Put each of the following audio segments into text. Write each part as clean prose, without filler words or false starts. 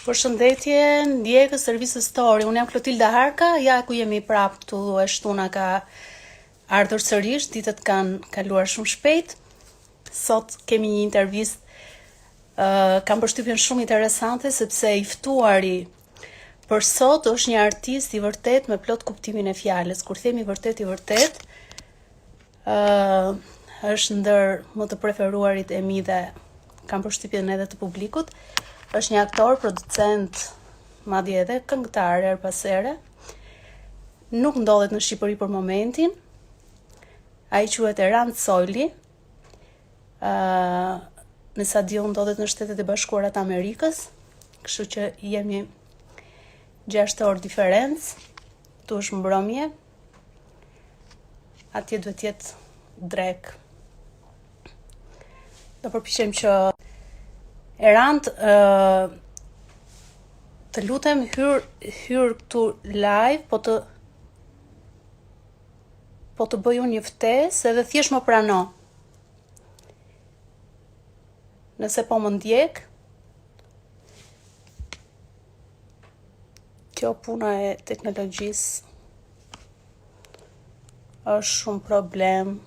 Përshëndetje, ndjekës të revistës Story. Unë jam Klotilda Harka, ja ku jemi prapë këtu e shtuna ka ardhur sërish, ditët kanë kaluar shumë shpejt. Sot kemi një intervistë uh, kam përshtypjen shumë interesante sepse i ftuari për sot është një artist i vërtetë me plot kuptimin e fjalës. Kur themi vërtet i vërtetë, uh, është ndër më të preferuarit e mi dhe kam përshtypjen edhe të publikut. Është një aktor, producent, madje edhe këngëtar herë pas here. Nuk ndodhet në Shqipëri për momentin. Ai quhet Erand Sojli. Ë, uh, me sa di unë ndodhet në Shtetet e Bashkuara të Amerikës, kështu që jemi 6 orë diferencë. Këtu është mbrëmje. Atje duhet të jetë drekë. Do përpiqem që Erand ë të lutem hyr hyr këtu live, po të po të bëj unë një ftesë edhe thjesht më prano. Nëse po më ndjek, kjo puna e teknologjisë është shumë problem.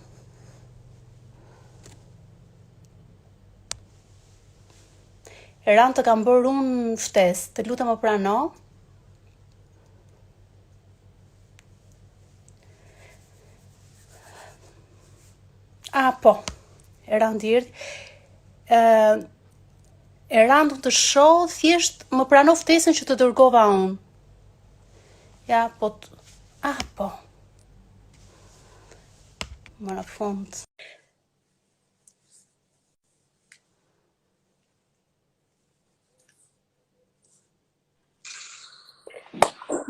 Erand të kam bërë unë ftesë, të lutem më prano. A, po, Erandi erdhi. Ë Erand unë të shoh, thjesht më prano ftesën që të dërgova unë. Ja, po të... Ah, po. Më në fund.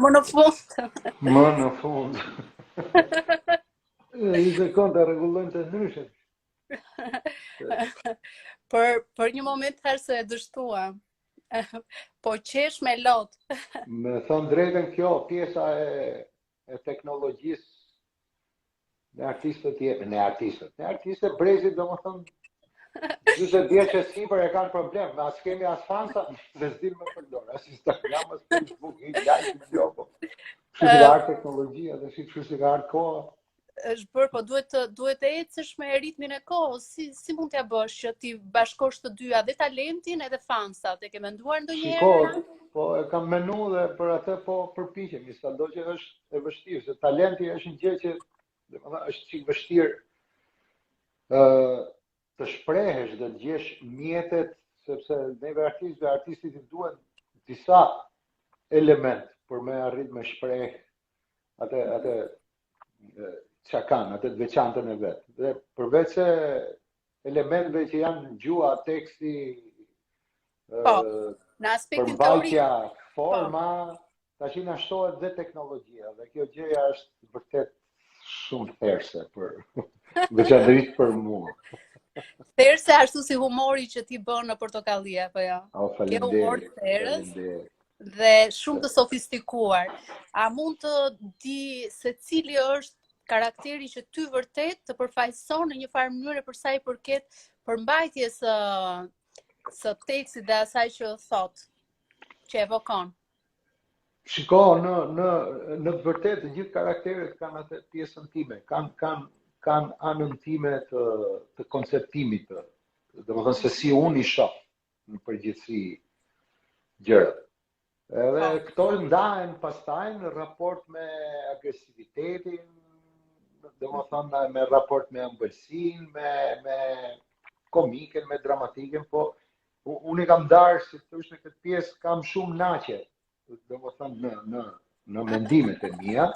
Më në fund. Më në fund. Një sekondë ta rregullojmë të ndryshe. për për një moment thashë se e dështuam. po qesh me lot. me thënë drejtën kjo pjesa e e teknologjisë ne artistët jemi, ne artistët, ne artistët brezit domethënë 40 vjeç e sipër e kanë problem, ne as kemi as fansa, dhe s'dim me përdor, as Instagram, as Facebook, i like, jo, po. Kështu si ka ardhur teknologjia dhe si kështu si ka ardhur koha. Është bërë, po duhet të duhet të ecësh me ritmin e kohës. Si si mund t'ia bësh që t'i bashkosh të dyja dhe talentin edhe fansat? E ke menduar ndonjëherë? Shiko, po e kam menu dhe për atë po përpiqemi, sado që është e vështirë, se talenti është një gjë që domethënë është çik vështirë ë të shprehesh dhe të gjesh mjetet sepse neve artistëve artistit i duhen disa element për me arrit me shpreh atë atë çka kanë, atë të veçantën e vet. Dhe përveç se elementëve që janë gjuha, teksti, po, në aspektin teorik, po. forma, po. tashi na shtohet dhe teknologjia dhe kjo gjëja është vërtet shumë therëse për veçanërisht për mua. Therëse ashtu si humori që ti bën në Portokalli apo jo? Oh, Ke humor therës dhe shumë të sofistikuar. A mund të di se cili është karakteri që ty vërtet të përfaqëson në një farë mënyre për sa i përket përmbajtjes së së tekstit dhe asaj që thotë, që evokon. Shiko, në në në të vërtetë të gjithë karakteret kanë atë pjesën time, kanë kanë kanë anën time të të konceptimit të, domethënë se si unë i shoh në përgjithësi gjërat. Edhe po. këto ndahen pastaj në raport me agresivitetin, domethënë me raport me ëmbëlsinë, me me komiken, me dramatiken, po unë i kam ndarë si të thuash në këtë pjesë kam shumë naqe, domethënë në në në mendimet e mia.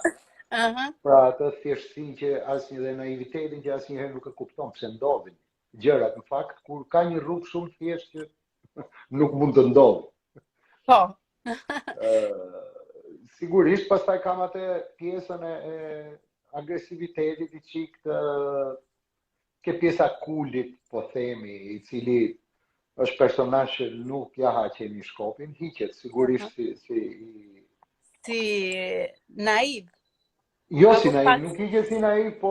Uh -huh. Pra atë thjeshtësinë që asnjë dhe naivitetin që asnjëherë nuk e kupton pse ndodhin gjërat në fakt kur ka një rrugë shumë të thjeshtë që nuk mund të ndodhë. Po. Ë sigurisht pastaj kam atë pjesën e, e agresivitetit i çik të ke pjesa kulit, po themi, i cili është personazh që nuk ja ha qeni shkopin, hiqet sigurisht si si i si naiv. Jo si naiv, nuk hiqet si naiv, po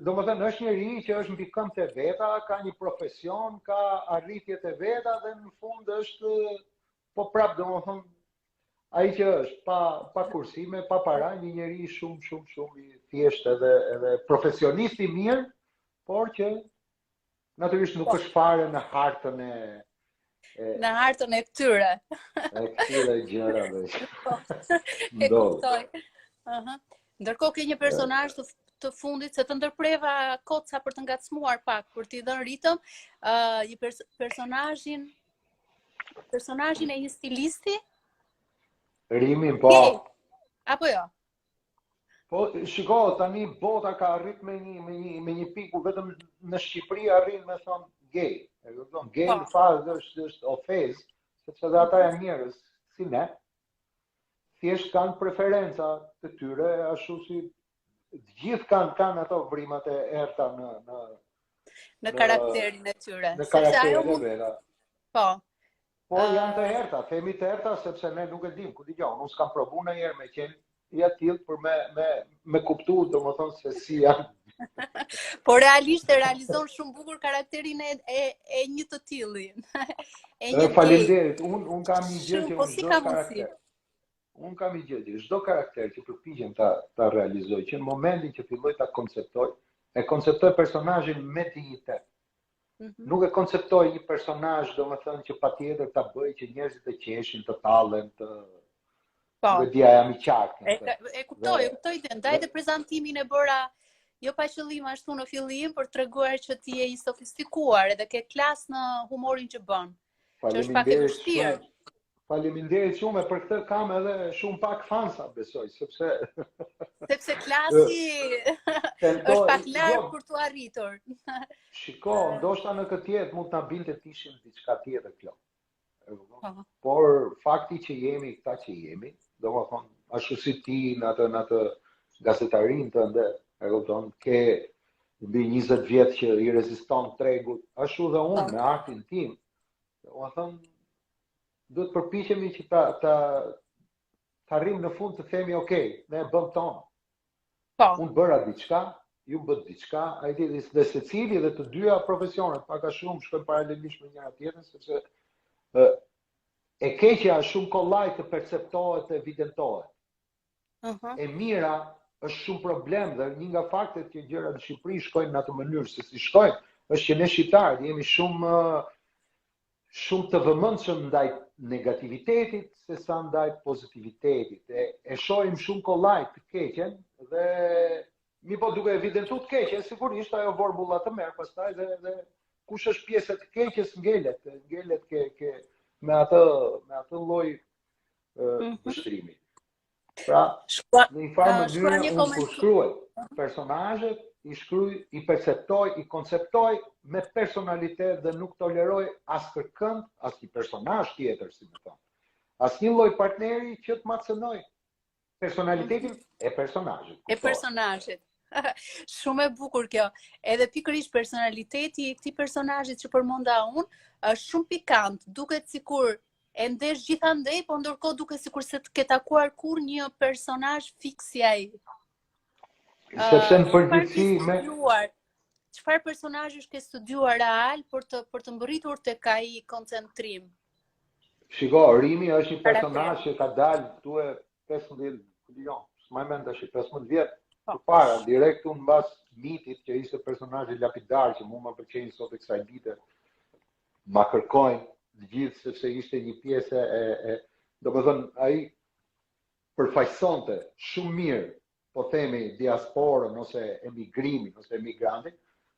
domethënë është njeri që është mbi këmbët e veta, ka një profesion, ka arritjet e veta dhe në fund është. Po prap domethënë ai që është pa pa kursime, pa para, një njeri shumë shumë shumë i thjeshtë edhe edhe profesionist i mirë, por që natyrisht nuk po. është fare në hartën e e në hartën e këtyre. E këtyre gjërave. Po. E kuptoj. Ëh. Uh -huh. Ndërkohë ke një personazh të të fundit se të ndërpreva kot sa për të ngacmuar pak, për t'i dhënë ritëm, ë uh, një pers personazhin personazhin e një stilisti? Rimin, po. Apo jo? Po, shiko, tani bota ka arrit me një, me një, me një pikë ku vetëm në Shqipëri arrin me thonë gay. E kupton, gay po. në fakt është, është ofezë, sepse dhe ata janë njerëz, si ne, thjesht kanë preferenca të tyre, ashtu si të gjithë kanë kanë ato vrimat e errëta në në në karakterin e tyre. Në karakterin e veta. Po. Po janë të errëta, themi të errëta sepse ne nuk e dimë, ku dëgjo, unë s'kam provu ndonjëherë me qenë i atillë për me me me kuptu, domethënë se si janë. Po realisht e realizon shumë bukur karakterin e e, e një të tilli. e një Faleminderit. Un un kam një gjë që po si ka mundësi. Un kam një gjë që çdo karakter që përpiqem ta ta realizoj, që në momentin që filloj ta konceptoj, e konceptoj personazhin me dinjitet. Mm -hmm. Nuk e konceptoj një personazh, domethënë që patjetër ta bëj që njerëzit të qeshin, të tallen, të Po. Nuk e di a jam i qartë. E, e kuptoj, e kuptoj dhe ndaj dhe prezantimin e bëra jo pa qëllim ashtu në fillim për të treguar që ti je i sofistikuar edhe ke klas në humorin që bën. Që është pak e vështirë. Faleminderit shumë e për këtë kam edhe shumë pak fansa besoj, sepse sepse klasi është pak larg jo, për t'u arritur. Shiko, ndoshta në këtë jetë mund të na binte të ishim diçka tjetër kjo. Po. Por fakti që jemi këta që jemi, domethënë, ashtu si ti në atë në atë gazetarinë tënde, e kupton, ke mbi 20 vjet që i reziston tregut, ashtu dhe unë po. me artin tim, domethënë duhet të përpiqemi që ta ta të arrijmë në fund të themi ok, ne e bëmë tonë. Po. Unë bëra diçka, ju bëtë diçka, ai di dhe secili dhe të dyja profesionet, pak a shumë shkojnë paralelisht me njëra tjetrën sepse ë e keqja është shumë kollaj të perceptohet, të evidentohet. Uh -huh. E mira është shumë problem dhe një nga faktet që gjërat në Shqipëri shkojnë në atë mënyrë se si shkojnë, është që ne shqiptarët jemi shumë shumë të vëmendshëm ndaj negativitetit se sa ndaj pozitivitetit. E, e shohim shumë kollaj të keqen dhe mirëpo duke evidentu të keqen, sigurisht ajo vorbulla të merr pastaj dhe dhe kush është pjesë e të keqes ngelet, ngelet ke ke me atë me atë lloj mhm. vështrimi. Pra, Shkua, në një farë mënyre unë kur shkruaj personazhet, i shkruaj, i perceptoj, i konceptoj me personalitet dhe nuk toleroj askërkënd, asnjë personazh tjetër, si me thënë. Asnjë lloj partneri që të ma cënojë personalitetin e personazhit. E personazhit. Shumë e bukur kjo. Edhe pikërisht personaliteti i këtij personazhit që përmenda unë është shumë pikant, duket sikur e ndesh gjithandej, po ndërkohë duket sikur s'e ke takuar kurrë një personazh fiks si ai. Sepse në përgjithësi me çfarë personazhesh ke studiuar real për të për të mbërritur tek ai koncentrim? Shiko, Rimi është një personazh që ka dalë këtu e 15, jo, s'maj mend tash, 15 vjet po. përpara, direkt unë mbas mitit që ishte personazhi lapidar që mua më pëlqejnë sot e kësaj dite. Ma kërkojnë të gjithë sepse ishte një pjesë e, e domethënë ai përfaqësonte shumë mirë po themi diasporën ose emigrimin ose emigrantin,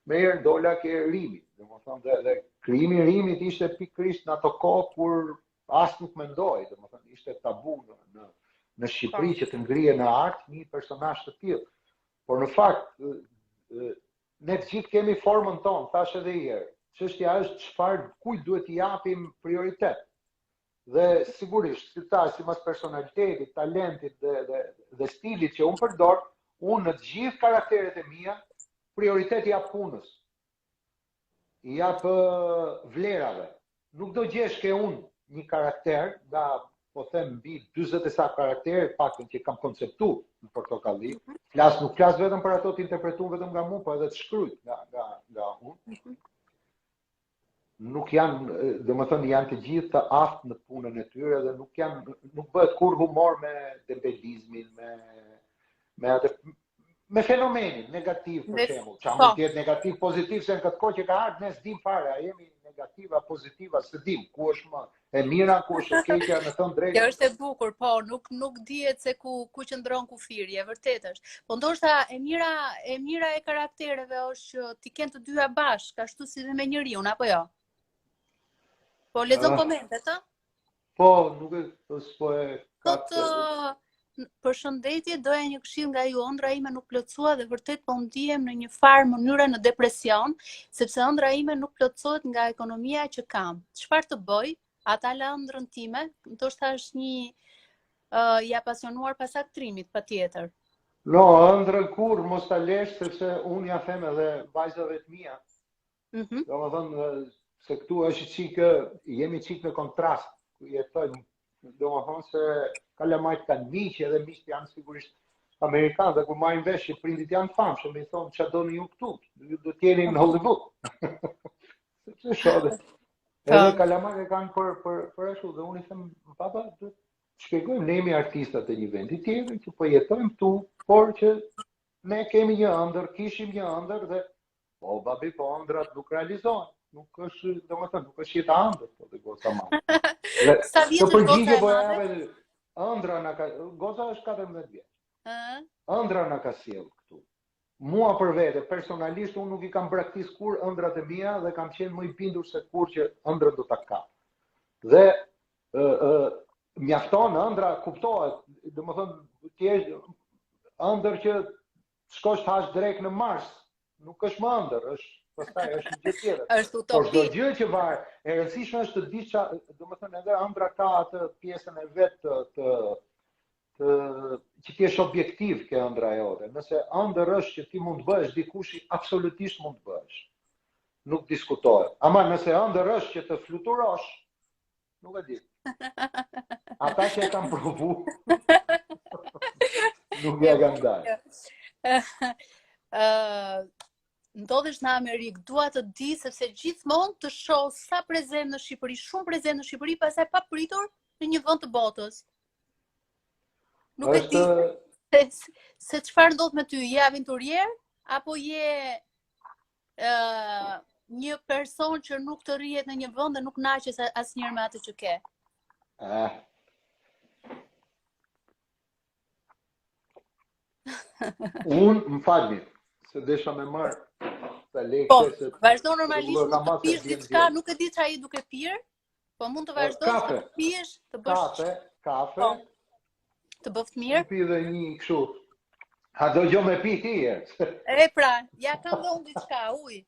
menjëherë dola ke Rimi, domethënë dhe, dhe krijimi i Rimit ishte pikërisht në ato kohë kur as nuk mendohej, domethënë ishte tabu në në në Shqipëri po. që të ngrije në art një personazh të tillë. Por në fakt ne të gjithë kemi formën tonë, thashë edhe një herë. Çështja është çfarë kujt duhet t'i japim prioritet. Dhe sigurisht, si thashë, sipas personalitetit, talentit dhe dhe dhe stilit që unë përdor, unë në të gjithë karakteret e mia prioritet i jap punës. I jap vlerave. Nuk do gjesh ke unë një karakter nga po them mbi 40 e sa karaktere paktën që kam konceptu në Portokalli. Mhm. Flas nuk flas vetëm për ato të interpretuar vetëm nga mua, po edhe të shkrujt nga nga nga unë. Mhm. Nuk janë, domethënë janë të gjithë të aftë në punën e tyre dhe nuk janë nuk bëhet kurrë humor me dembelizmin, me me atë me fenomenin negativ për shembull, ça mund po. të jetë negativ, pozitiv se në këtë kohë që ka ardhur ne s'dim fare, a jemi negativa, pozitiva, s'e dim ku është më e mira, ku është e keqja, me thënë drejt. Kjo është e bukur, po, nuk nuk dihet se ku ku qëndron kufiri, e vërtetë është. Po ndoshta e mira e mira e karaktereve është që t'i kenë të dyja bashkë, ashtu si dhe me njeriun, apo jo? Po lexon uh, komentet, ë? Po, nuk e po s'po e ka. Thotë përshëndetje, doja një këshillë nga ju, ëndrra ime nuk plotësua dhe vërtet po ndihem në një farë mënyre në depresion, sepse ëndrra ime nuk plotësohet nga ekonomia që kam. Çfarë të bëj? A ta lë ëndrrën time, ndoshta është një uh, i apasionuar pas aktrimit, patjetër. No, ëndrrën kurrë mos ta lesh, sepse unë ja them edhe vajzave të mia, Mm -hmm. Domethënë, se këtu është çikë, jemi çikë në kontrast, ku jetojmë, domethënë se kalamajt kanë miq edhe miqtë janë sigurisht amerikanë dhe kur marrin vesh që prindit janë të famshëm, i thonë ça doni ju këtu, ju do të jeni në Hollywood. Sepse shoh. Edhe po. kalamajt e kanë për për për ashtu dhe unë i them baba duhet të shpjegojmë ne jemi artistat e një vendi tjetër që po jetojmë këtu, por që ne kemi një ëndërr, kishim një ëndërr dhe Po, babi, po ëndrrat nuk realizohen. Nuk është, domethënë, nuk është jeta ëndërr, po dhe goca madhe. Dhe Sa vjeç është goca e po madhe? Ëndrra na ka, goca është 14 vjeç. Ë? Ëndrra na ka sjellë këtu. Mua për vete, personalisht unë nuk i kam braktis kurrë ëndrrat e mia dhe kam qenë më i bindur se kurrë që ëndrrën do ta kap. Dhe ë ë mjafton ëndrra, kuptohet, domethënë ti je ëndërr që të shkosh të hash drekë në Mars, nuk është më ëndërr, është pastaj është një gjë tjetër. Është utopi. Por çdo gjë që var, e rëndësishme është të dish ça, domethënë edhe ëndrra ka atë pjesën e vet të të të që ti jesh objektiv ke ëndrra jote. Nëse ëndërr është që ti mund të bëhesh dikush, absolutisht mund të bëhesh. Nuk diskutohet. Ama nëse ëndërr është që të fluturosh, Nuk e di. Ata që e kanë provu, nuk ia kanë dalë. Ë ndodhesh në Amerikë, dua të di sepse gjithmonë të shoh sa prezent në Shqipëri, shumë prezent në Shqipëri, pastaj papritur në një vend të botës. Nuk e di se, se çfarë ndodh me ty, je aventurier apo je ë një person që nuk të rrihet në një vend dhe nuk kënaqesh asnjëherë me atë që ke. Eh. Unë, më falni, se desha me marrë të lekë po, se vazhdo normalisht mund të pish diçka, nuk e di çfarë je duke pirë, po mund të vazhdosh të pish, të bësh kafe, kafe. Po. Të bëftë mirë. Pi dhe një kështu. Ha do gjë me pi ti e. E pra, ja kam dhe unë diçka, ujë.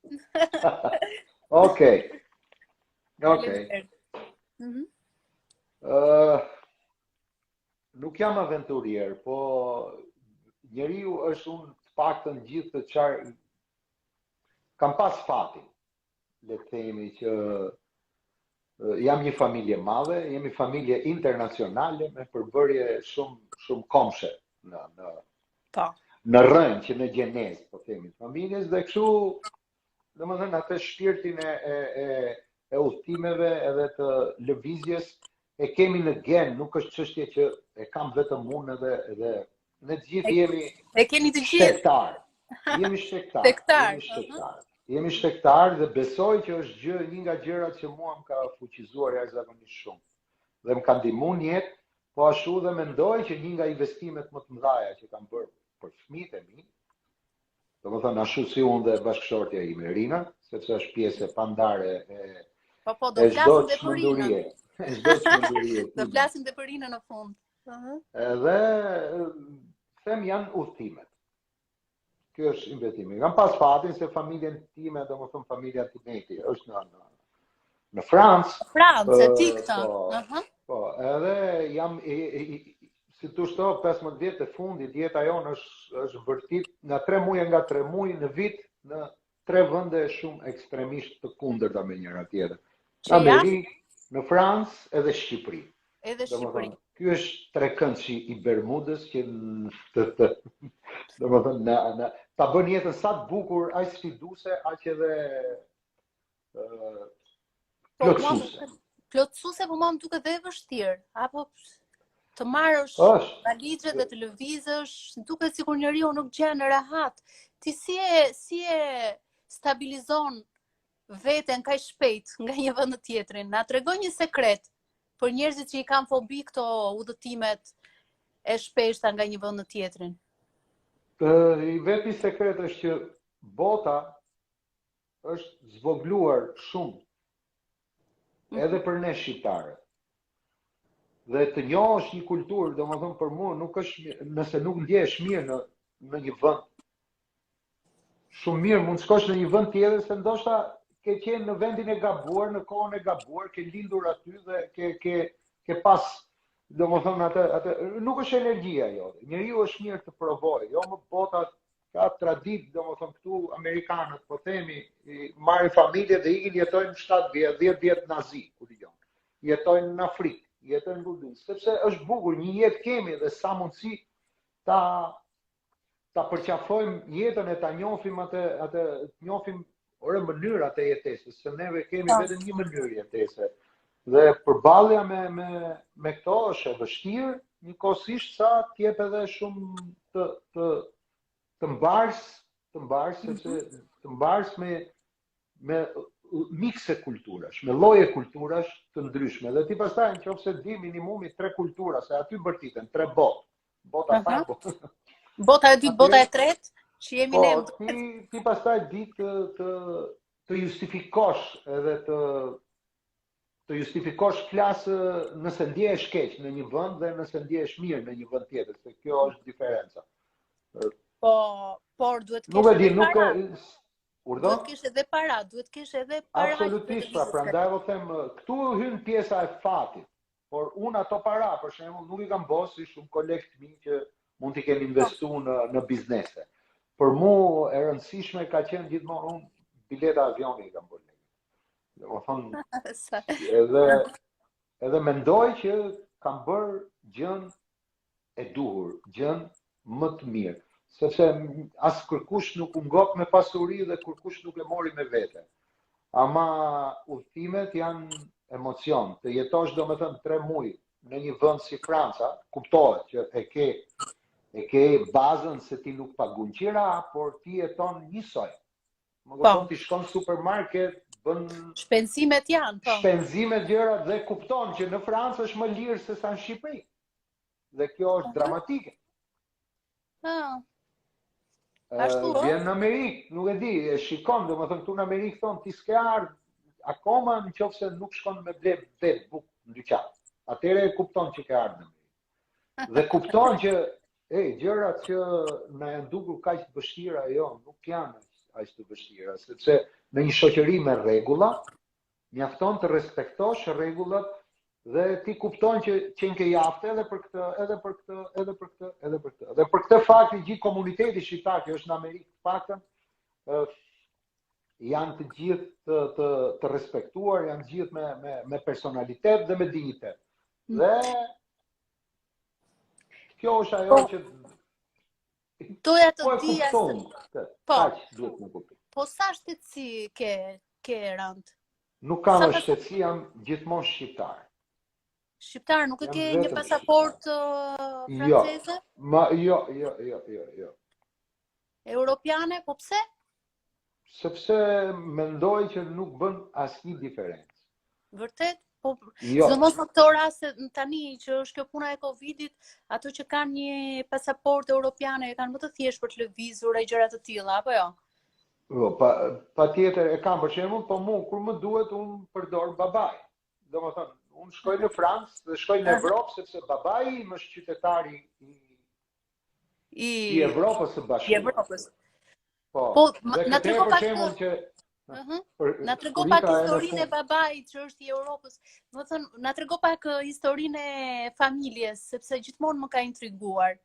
Okej. Okej. Mhm. Ë nuk jam aventurier, po njeriu është unë të paktën gjithë të çar kam pas fatin. le të themi që jam një familje madhe, jemi familje internacionale me përbërje shumë shumë komshe në në po. në rrënjë që në gjenezë, po themi, familjes dhe kështu domethënë atë shpirtin e e e e udhëtimeve edhe të lëvizjes e kemi në gen, nuk është çështje që e kam vetëm unë edhe edhe ne të gjithë jemi e keni të gjithë. Shtegtar. Jemi shtegtar. Shtegtar. Jemi shtegtar. Jemi shtegtar dhe besoj që është gjë një nga gjërat që mua më ka fuqizuar jashtëzakonisht shumë. Dhe më ka ndihmuar në jetë, po ashtu dhe mendoj që një nga investimet më të mëdha që kam bërë për fëmijët e mi, domethënë ashtu si unë dhe bashkëshortja ime Rina, sepse është pjesë e pandare e Po po, do flasim dhe për Rinën. E çdo çmendurie. Do flasim dhe për Rinën në fund. Ëh. Uh -huh. Edhe them janë udhëtimet. Ky është investimi. Kam pas fatin se familjen time, domethënë familja time është në në në Francë. Francë, e di këtë. Po, uh -huh. po, edhe jam i, i, i, si të shto 15 vjet e fundit jeta jonë është është vërtet nga 3 muaj nga 3 muaj në vit në tre vende shumë ekstremisht të kundërta me njëra tjetrën. Në Amerikë, në Francë edhe Shqipëri. Edhe Shqipëri. Ky është trekëndshi i Bermudës që të të domethënë na na ta bën jetën sa të bukur, aq sfiduese, aq edhe ë. Po, plotësuese. Plotësuese, po mua më duket dhe e vështirë. Apo të marrësh valixhet dhe të lëvizësh, duket sikur njeriu nuk gjen rehat. Ti si e si e stabilizon veten kaq shpejt nga një vend në tjetrin? Na trego një sekret për njerëzit që i kanë fobi këto udhëtimet e shpeshta nga një vend në tjetrin. I vetmi sekret është që bota është zvogluar shumë mhm. edhe për ne shqiptarët. Dhe të njohësh një kulturë, domethënë për mua nuk është nëse nuk ndjehesh mirë në në një vend. Shumë mirë mund të shkosh në një vend tjetër se ndoshta ke qenë në vendin e gabuar, në kohën e gabuar, ke lindur aty dhe ke ke ke pas domethënë atë atë nuk është energjia jote. Njeriu është mirë të provojë, jo më bota Ka traditë, domethënë këtu amerikanët, po themi, i marrin familje dhe ikin jetojnë 7 vjet, 10 vjet në Azi, ku di unë. Jetojnë në Afrikë, jetojnë në Kubi, sepse është bukur, një jetë kemi dhe sa mundësi ta ta përqafojmë jetën e ta njohim atë atë të njohim ore mënyrat e jetesës, se neve kemi po. vetëm një mënyrë jetese. Dhe përballja me me me këto është e vështirë, njëkohësisht sa të jep edhe shumë të të të mbars, të mbars mm -hmm. sepse të mbars me me mikse kulturash, me lloje kulturash të ndryshme. Dhe ti pastaj në qoftë se di minimumi tre kultura, se aty bërtiten, tre botë. Bota e parë, botë. Bota e dytë, bota e tretë, që jemi po, ne. Ti, ti pastaj di të, të, të justifikosh edhe të të justifikosh flas nëse ndjehesh keq në një vend dhe nëse ndjehesh mirë në një vend tjetër, se kjo është diferenca. Po, por duhet të kesh Nuk e di, nuk e Urdhëro? Duhet të kesh edhe para, duhet të kesh edhe para. Absolutisht, pra, prandaj po them, këtu hyn pjesa e fatit. Por unë ato para, për shembull, nuk i kam bo si shumë kolegë të mi që mund t'i kenë po. investu në në biznese. Për mu e rëndësishme ka qenë gjithmonë unë bileta avioni i kam bërë. Domethënë, edhe edhe mendoj që kam bërë gjën e duhur, gjën më të mirë, sepse as kërkush nuk u ngop me pasuri dhe kërkush nuk e mori me vete. Ama udhëtimet janë emocion, të jetosh domethënë 3 muaj në një vend si Franca, kuptohet që e ke e ke bazën se ti nuk pagun qira, por ti jeton njësoj. Më po. kupton ti shkon në supermarket, bën shpenzimet janë, po. Shpenzimet gjërat dhe kupton që në Francë është më lirë se sa në Shqipëri. Dhe kjo është dramatike. Ah. Ashtu, vjen në Amerikë, nuk e di, e shikon, domethënë këtu në Amerikë thonë ti s'ke ardh akoma në qoftë se nuk shkon me ble vetë bukë në dyqan. Atëherë e kupton që ke ardhur në Amerikë. Dhe kupton që e gjërat që na janë dukur kaq të vështira, jo, nuk janë aq të vështira, sepse në një shoqëri me rregulla, Mjafton të respektosh rregullat dhe ti kupton që qenke i aftë edhe për këtë, edhe për këtë, edhe për këtë, edhe për këtë. Dhe për këtë fakt i gjithë komuniteti shqiptar që është në Amerikë të paktën, janë të gjithë të të të respektuar, janë të gjithë me me me personalitet dhe me dinjitet. Mm. Dhe kjo është ajo po. që Doja të po dija se po. Kaq duhet me kuptu. Po sa shtetësi ke ke Erand? Nuk kam sa shtetësi, jam gjithmonë shqiptar. Shqiptar, nuk e ke një pasaportë uh, jo. franceze? Jo, ma, jo, jo, jo, jo, jo. Europiane, po pse? Sepse mendoj që nuk bën asnjë diferencë. Vërtet? Po, jo. sidomos në këto raste në tani që është kjo puna e Covidit, ato që kanë një pasaportë europiane e kanë më të thjeshtë për të lëvizur e gjëra të tilla, apo jo? Po, pa, patjetër e kam për shembull, po mu kur më duhet unë përdor babai. Domethënë, unë shkoj në Francë dhe shkoj në Evropë sepse babai im është qytetari i i i Evropës së Bashkuar. I Evropës. Po, po na trego pak shembull që uh -huh. për, na trego pak historinë e babait që është i Evropës. Domethënë, na trego pak historinë e familjes, sepse gjithmonë më ka intriguar.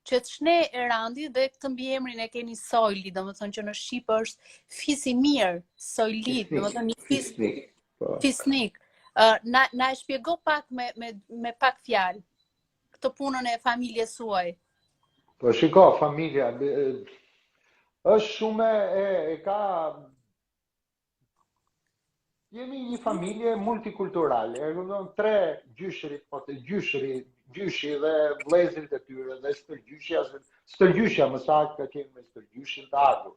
Që të shne Erandi dhe këtë mbiemrin e keni Sojli, domethënë që në shqip është fis i mirë, Sojli, domethënë një fis fisnik. Po. Fisnik. Uh, na na e shpjego pak me me me pak fjalë. këtë punën e familjes suaj? Po shiko, familja është shumë e, e ka. Jemi një familje multikulturale, e kupton, tre gjyshërit, po të gjyshëri, gjyshi dhe vëllezërit e tyre dhe stërgjyshja, stërgjyshja më saktë ka qenë me stërgjyshin të ardhur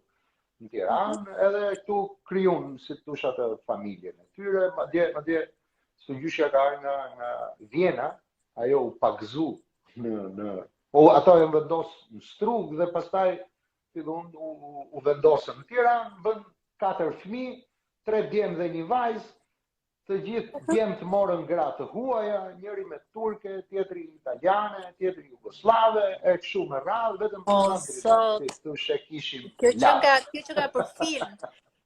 në Tiranë, mhm. edhe këtu krijun si të thuash atë familjen e tyre, madje madje stërgjyshja ka ardhur nga nga Vjena, ajo u pagëzu në në po ato janë vendos në Strugë dhe pastaj fillun u, u vendosën në Tiranë, bënë katër fëmijë, tre djem dhe një vajzë, të gjithë djemtë morën gra të huaja, njëri me turke, tjetri italiane, tjetri jugosllave, e kështu me radhë, vetëm o, sot. si thosh e kishim. Kjo që nga, kjo që nga për film.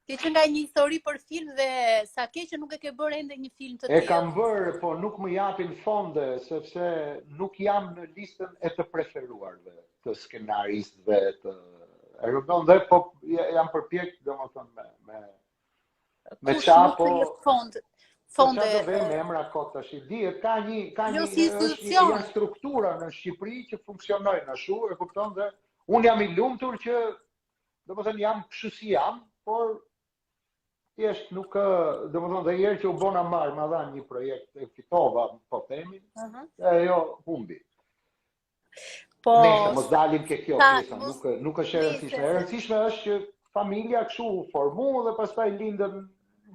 Kjo që nga një histori për film dhe sa keq që nuk e ke bërë ende një film të tillë. E kam bërë, po nuk më japin fonde sepse nuk jam në listën e të preferuarve të skenaristëve të e kupton dhe po jam përpjek domethënë me me me ça po fond fonde po do vëmë emra kot tash dihet ka një ka jo një si institucion janë struktura në Shqipëri që funksionojnë ashtu e kupton dhe unë jam i lumtur që Domethënë jam kështu si jam, por thjesht nuk, domethënë dhe një herë që u bona marrë, ma dhanë një projekt, e fitova, po themi, uh -huh. e ajo humbi. Po, Nëse mos dalim ke kjo pjesa, nuk nuk është e rëndësishme. E rëndësishme është që familja kështu u formu dhe pastaj lindën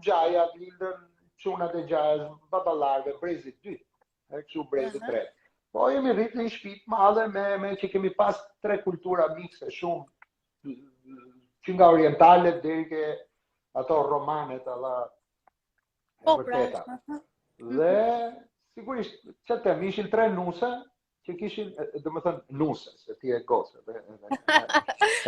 xhajat, lindën çunat e xhajës, baballarëve, brezi dytë. e kështu brezi i tretë. Po jemi rrit në një shtëpi të madhe me me që kemi pas tre kultura mikse shumë që nga orientalet deri ke ato romanet alla e po, pra, vërteta. Dhe sigurisht, që të them, ishin tre nuse që kishin, domethënë, nuse, se ti je gocë, dhe, dhe,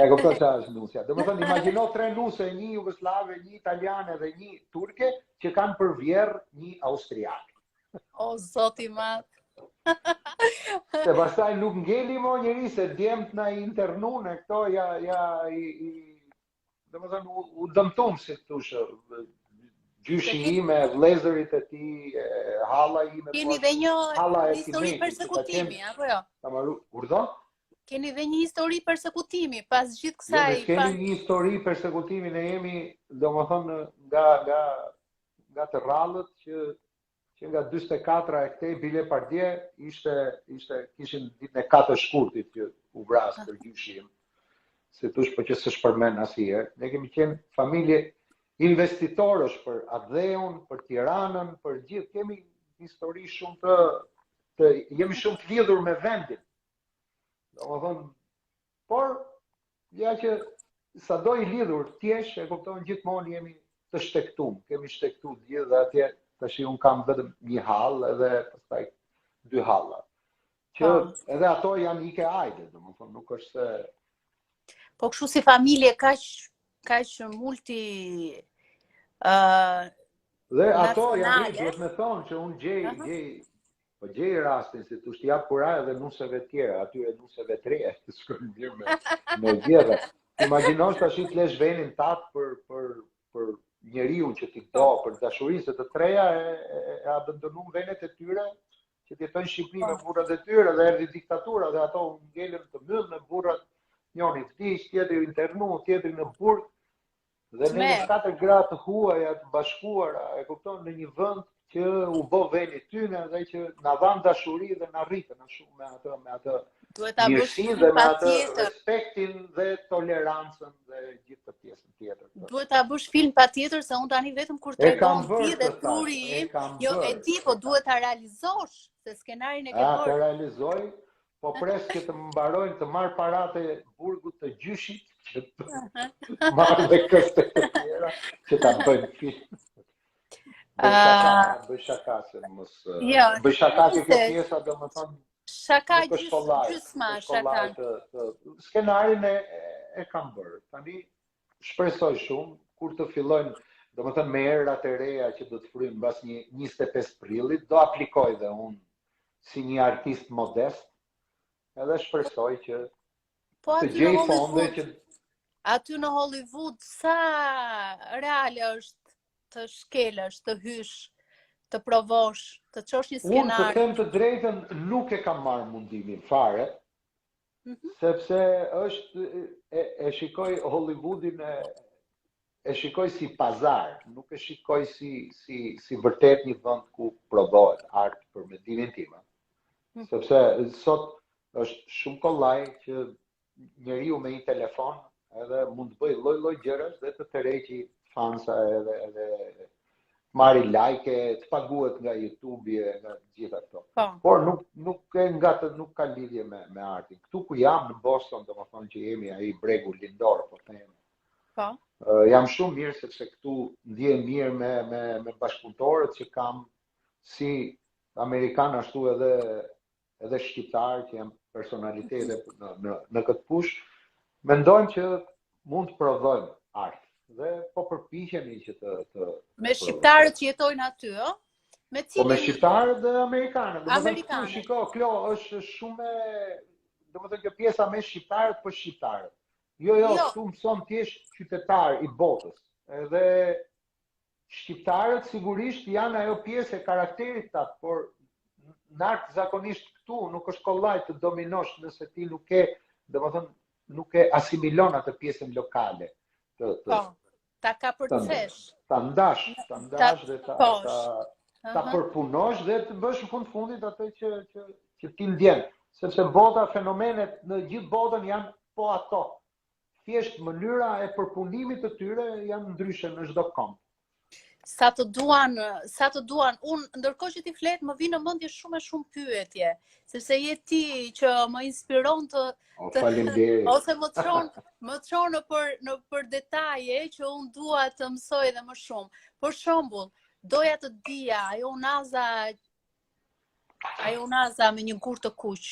e kupton çfarë është nusja. Domethënë, imagjino tre nuse, një jugosllave, një italiane dhe një turke, që kanë për vjerr një austriak. O, zot i madh. Se pastaj nuk ngeli mo njeri se djemt na i internun e këto ja, ja i, i domethënë u, u dëmtum si të thush gjyshi im e vëllezërit e tij, halla ime. Keni po, dhe një halla e histori persekutimi, apo jo? Ka marru, urdhon? Keni dhe një histori persekutimi pas gjithë kësaj. Jo, ne kemi pas... një histori persekutimi, ne jemi, domethënë nga nga nga të rrallët që që nga 44-a e këtej bile pardje ishte ishte kishin ditën e 4 shkurtit që u vra stërgjyshi im. Si thosh po që s'është përmend asnjëherë. Ne kemi qenë familje investitorësh për atdheun, për Tiranën, për gjithë kemi histori shumë të të jemi shumë të lidhur me vendin. Domethënë Por, ja që sado i lidhur të jesh, e kupton gjithmonë jemi të shtegtum, kemi shtegtu të gjithë dhe atje tashi unë kam vetëm një hallë edhe pastaj dy halla. Që po. edhe ato janë ike ajde, domethënë nuk është se Po kështu si familje kaq kaq multi ë uh, Dhe ato janë duhet me thonë që unë gjej, uh -huh. gjej Po gjej rastin si t'u jap kurajë edhe nuseve të tjera, atyre nuseve të reja që shkojnë mirë me me vjedhë. Imagjinosh tash të lesh venin tat për për për njeriun që ti do, për dashurinë se të treja e, e, e abandonun venet e tyre që të jetojnë në Shqipëri me po. burrat e tyre dhe erdhi diktatura dhe ato ngelën të mbyll me burrat njëri vdiq, tjetri u internu, tjetri në burg Dhe ne me katër gra të huaja të bashkuara, e kupton, në një vend që u bë veni tyne dhe që na dhanë dashuri dhe na rritën ashtu me atë me atë duhet ta bësh dhe me atë respektin dhe tolerancën dhe gjithë të pjesën tjetër. Duhet ta bësh film patjetër se unë tani vetëm kur tregon ti dhe truri im, jo e di po duhet ta realizosh se skenarin e ke bërë. Ta realizoj, Po pres që të mbarojnë të marr paratë e burgut të gjyshit, që të marr dhe këste të tjera, që ta bëjmë film. Bëj shaka, bëj shaka se mos jo, bëj shaka që kjo pjesa domethënë shaka gjysma shaka. Të, të, skenarin e e kam bërë. Tani shpresoj shumë kur të fillojnë, domethënë me erërat e reja që do të fryjnë mbas një 25 prillit, do aplikoj dhe unë si një artist modest, edhe shpresoj që po të gjej fonde që aty në Hollywood sa reale është të shkelësh, të hysh, të provosh, të çosh një skenar. Unë të them të drejtën nuk e kam marrë mundimin fare, mm -hmm. sepse është e, e shikoj Hollywoodin e. e shikoj si pazar, nuk e shikoj si si si vërtet një vend ku prodhohet art për mendimin tim. Mm. Sepse sot është shumë kollaj që njeriu me një telefon edhe mund të bëjë lloj-lloj gjërash dhe të tërheqi fansa edhe edhe marri like, të paguhet nga YouTube-i e nga të gjitha këto. Po. Por nuk nuk e nga të nuk ka lidhje me me artin. Këtu ku jam në Boston, domethënë që jemi ai bregu lindor, po them. Po. Uh, jam shumë mirë sepse këtu ndihem mirë me me me bashkëpunëtorët që kam si amerikan ashtu edhe edhe shqiptarë që janë personalitete në në në këtë fushë, mendojmë që mund të prodhojmë art dhe po përpiqemi që të të me shqiptarët që jetojnë aty, ë? Me cilin? Po me shqiptarët dhe amerikanët. Amerikanët. Shiko, Klo është shumë domethënë kjo pjesa me shqiptarët për shqiptarët. Jo, jo, jo. këtu mëson të jesh qytetar i botës. Edhe Shqiptarët sigurisht janë ajo pjesë e karakterit tat, por në art zakonisht këtu nuk është kollaj të dominosh nëse ti nuk e, domethënë, nuk e asimilon atë pjesën lokale të të po, ta kapërcesh. Ta ndash, ta ndash dhe ta ta, ta përpunosh dhe të bësh në fund fundit atë që që që ti ndjen, sepse bota fenomenet në gjithë botën janë po ato. Thjesht mënyra e përpunimit të tyre janë ndryshe në çdo komb. Sa të duan, sa të duan. Unë ndërkohë që ti flet, më vijnë në mendje shumë e shumë pyetje, sepse je ti që më inspiron të o, të faleminderit. ose më çon, më çon nëpër nëpër detaje që unë dua të mësoj edhe më shumë. Për shembull, doja të dija ajo unaza ajo unaza me një gur të kuq.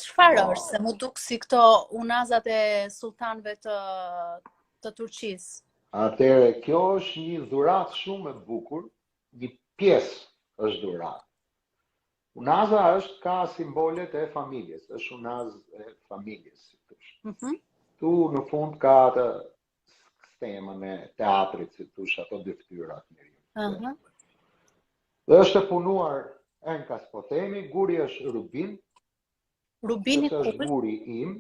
Çfarë po. është? Se m'u duk si këto unazat e sulltanëve të të Turqisë. Atëherë, kjo është një dhuratë shumë e bukur, një pjesë është dhuratë. Unaza është ka simbolet e familjes, është unazë e familjes, si thosh. Mm -hmm. Tu në fund ka atë stemën e teatrit, si thosh, ato dy fytyrat njeriu. Uh -huh. Dhe është e punuar enkas po themi, guri është rubin. Rubini ku? Është guri im.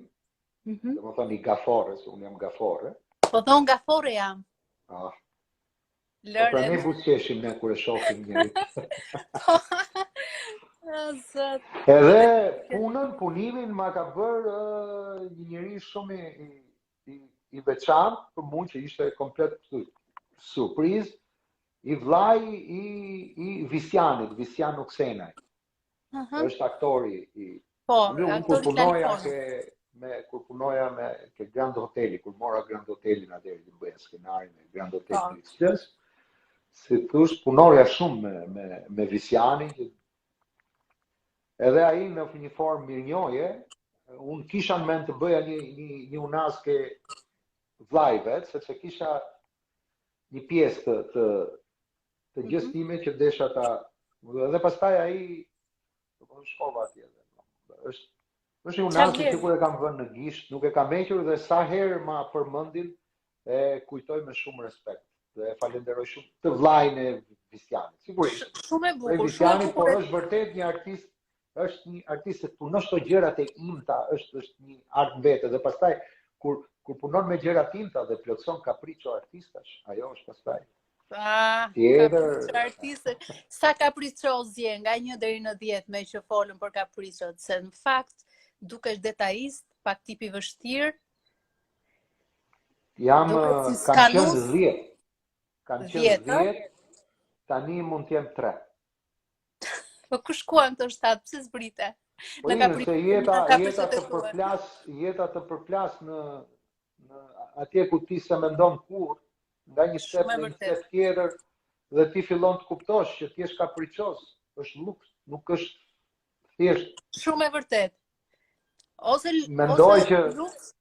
Mm -hmm. Domethënë i gaforres, unë jam gaforre. Po dhe unë gaforre jam. Ah. Lëre. Po pra ne buzëqeshim ne kur e shohim njëri. Po. Zot. Edhe punën, punimin ma ka bërë uh, një njeri shumë i, i, i veçantë për mua që ishte komplet surprizë, i vllai i i Visjanit, Visjan Uksenaj. Uh -huh. Është aktori i Po, Unë kur punoja ke me kur punoja me ke Grand Hoteli, kur mora Grand Hotelin atëherë që bëja skenarin e Grand Hotelit po. të Xles, si thosh, punoja shumë me me me Visjanin që edhe ai në një formë mirënjohje, unë kisha në mend të bëja një një një unazë ke vllai vet, sepse kisha një pjesë të të të gjësë mhm. time që desha ta dhe pastaj ai do të shkova atje dhe është është një unazë që kur e kam vënë në gisht, nuk e kam hequr dhe sa herë ma përmendin e kujtoj me shumë respekt dhe e falenderoj shumë të vllain e Visjanit. Sigurisht. Shumë e bukur, shumë e bukur. Por është vërtet një artist është një artist se punon këto gjërat e imta, është është një art në vete dhe pastaj kur kur punon me gjëra të imta dhe plotëson kapriço artistash, ajo është pastaj. Ah, tjetër. Kapriço artistësh. Sa kapriçoz je nga 1 deri në 10 meqë folëm për kapriçot, se në fakt dukesh detajist, pak tip i vështirë. Jam si kam qenë 10. Kam qenë 10. Tani mund të jem 3. Po ku shkuan këto 7? Pse zbrite? Po në kapri, jeta, jeta të përplas, jeta të përplas në në atje ku ti s'e mendon kurrë, nga një step në një step tjetër dhe ti fillon të kuptosh që të jesh kapriçoz, është luks, nuk është thjesht. Shumë e vërtetë. Ose mendoj ose që luks,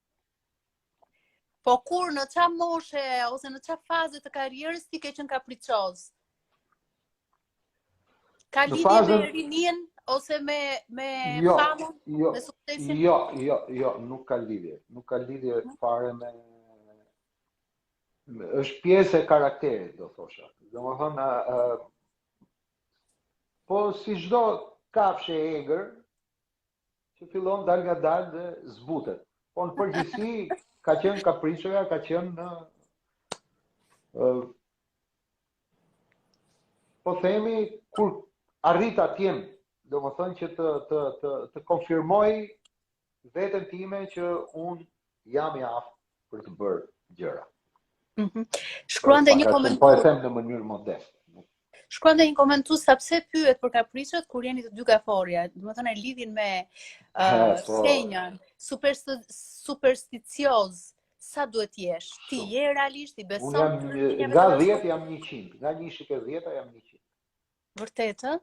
Po kur në ça moshe ose në ça faze të karrierës ti ke qenë kapriçoz? Ka lidhje fazën... me rininë ose me me jo, famën, jo, me suksesin? Jo, jo, jo, nuk ka lidhje. Nuk ka lidhje mhm. fare me është pjesë e karakterit, do thosha. Domethënë, ë po si çdo kafshë e egër, që fillon dalëngadalë dhe zbutet. Po në përgjithësi ka qenë kapriçoja, ka qenë në. Ë po themi kur arrita të jem, domethënë që të të të të konfirmoj veten time që unë jam i aftë për të bërë gjëra. Mm -hmm. Shkruante një koment. Po e them në mënyrë modeste. Shkruante një komentues sa pse pyet për kapriçot kur jeni të dy gaforja, domethënë e lidhin me uh, po. shenjën, super supersticioz, sa duhet të jesh? Ti je realisht i beson? Unë jam nga 10 jam 100, nga 1 te 10 jam 100. Vërtet, ë?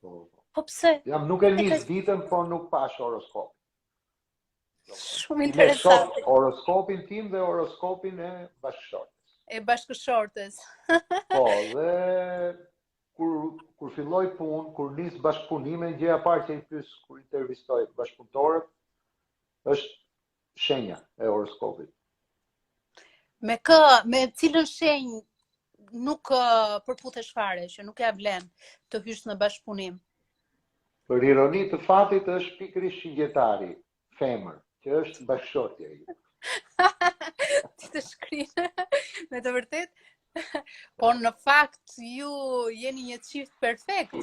Po. Po, po pse? Jam nuk e nis ditën, po nuk pash horoskop. Shumë interesante. Horoskopin tim dhe horoskopin e bashkëshortes. E bashkëshortes. po, dhe kur kur filloj punë, kur nis bashkëpunime, gjëja e parë që i pyes kur intervistoj bashkëpunëtorët është shenja e horoskopit. Me kë, me cilën shenjë nuk përputhesh fare, që nuk ia vlen të hysh në bashkëpunim? Për ironi të fatit është pikërisht shigjetari, femër, që është bashkëshortja ime. Ti të shkrin, me të vërtetë. Po në fakt ju jeni një çift perfekt.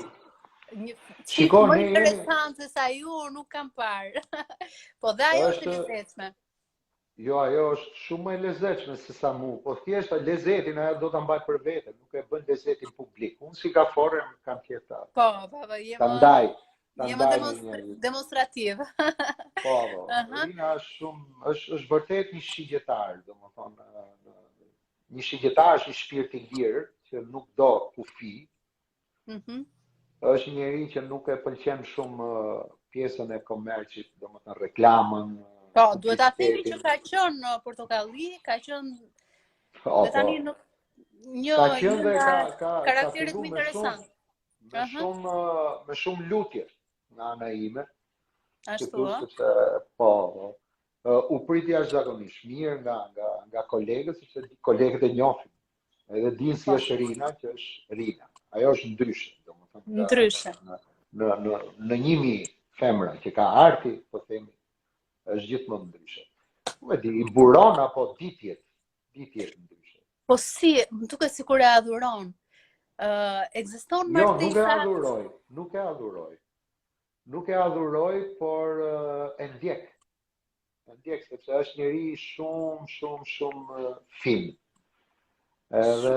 Një çift Shiko, më interesant se sa ju nuk kam parë. Po dhe ajo është e lezetshme. Jo, ajo është shumë më e lezetshme se sa mu, po thjesht lezetin ajo do ta mbaj për vete, nuk e bën lezetin publik. Unë si gaforre kam qejf ta. Po, po, po, je më. Ta ndaj, ta je më demonstra demonstrativ. Po, po. Uh -huh. Rina është shumë, është është vërtet një shigjetar, domethënë një shigjetar është një shpirt i lirë që nuk do kufi. Mm -hmm. Është një njeri që nuk e pëlqen shumë pjesën e komercit, domethënë reklamën. Po, duhet ta themi që ka qenë në Portokalli, ka qenë po, dhe tani po. nuk një ka qenë dhe ka ka karakteret më interesant. Me shumë me shumë lutje nga ana ime. Ashtu, ë? Sepse po, po. U prit jashtëzakonisht mirë nga nga nga kolegët, sepse kolegët e njohin. Edhe dinë si po. është Rina, që është Rina. Ajo është ndryshe, domethënë. Ndryshe. Në në në në 1000 femra që ka arti, po themi, është gjithmonë ndryshe. Nuk e di, i buron apo di të jetë, di të jetë ndryshe. Po si, më duket sikur e adhuron. Ë, uh, ekziston martesa? Jo, nuk e adhuroj, nuk e adhuroj. Nuk e adhuroj, por uh, e ndjek. E ndjek sepse është njeri shumë, shumë, shumë fin. Edhe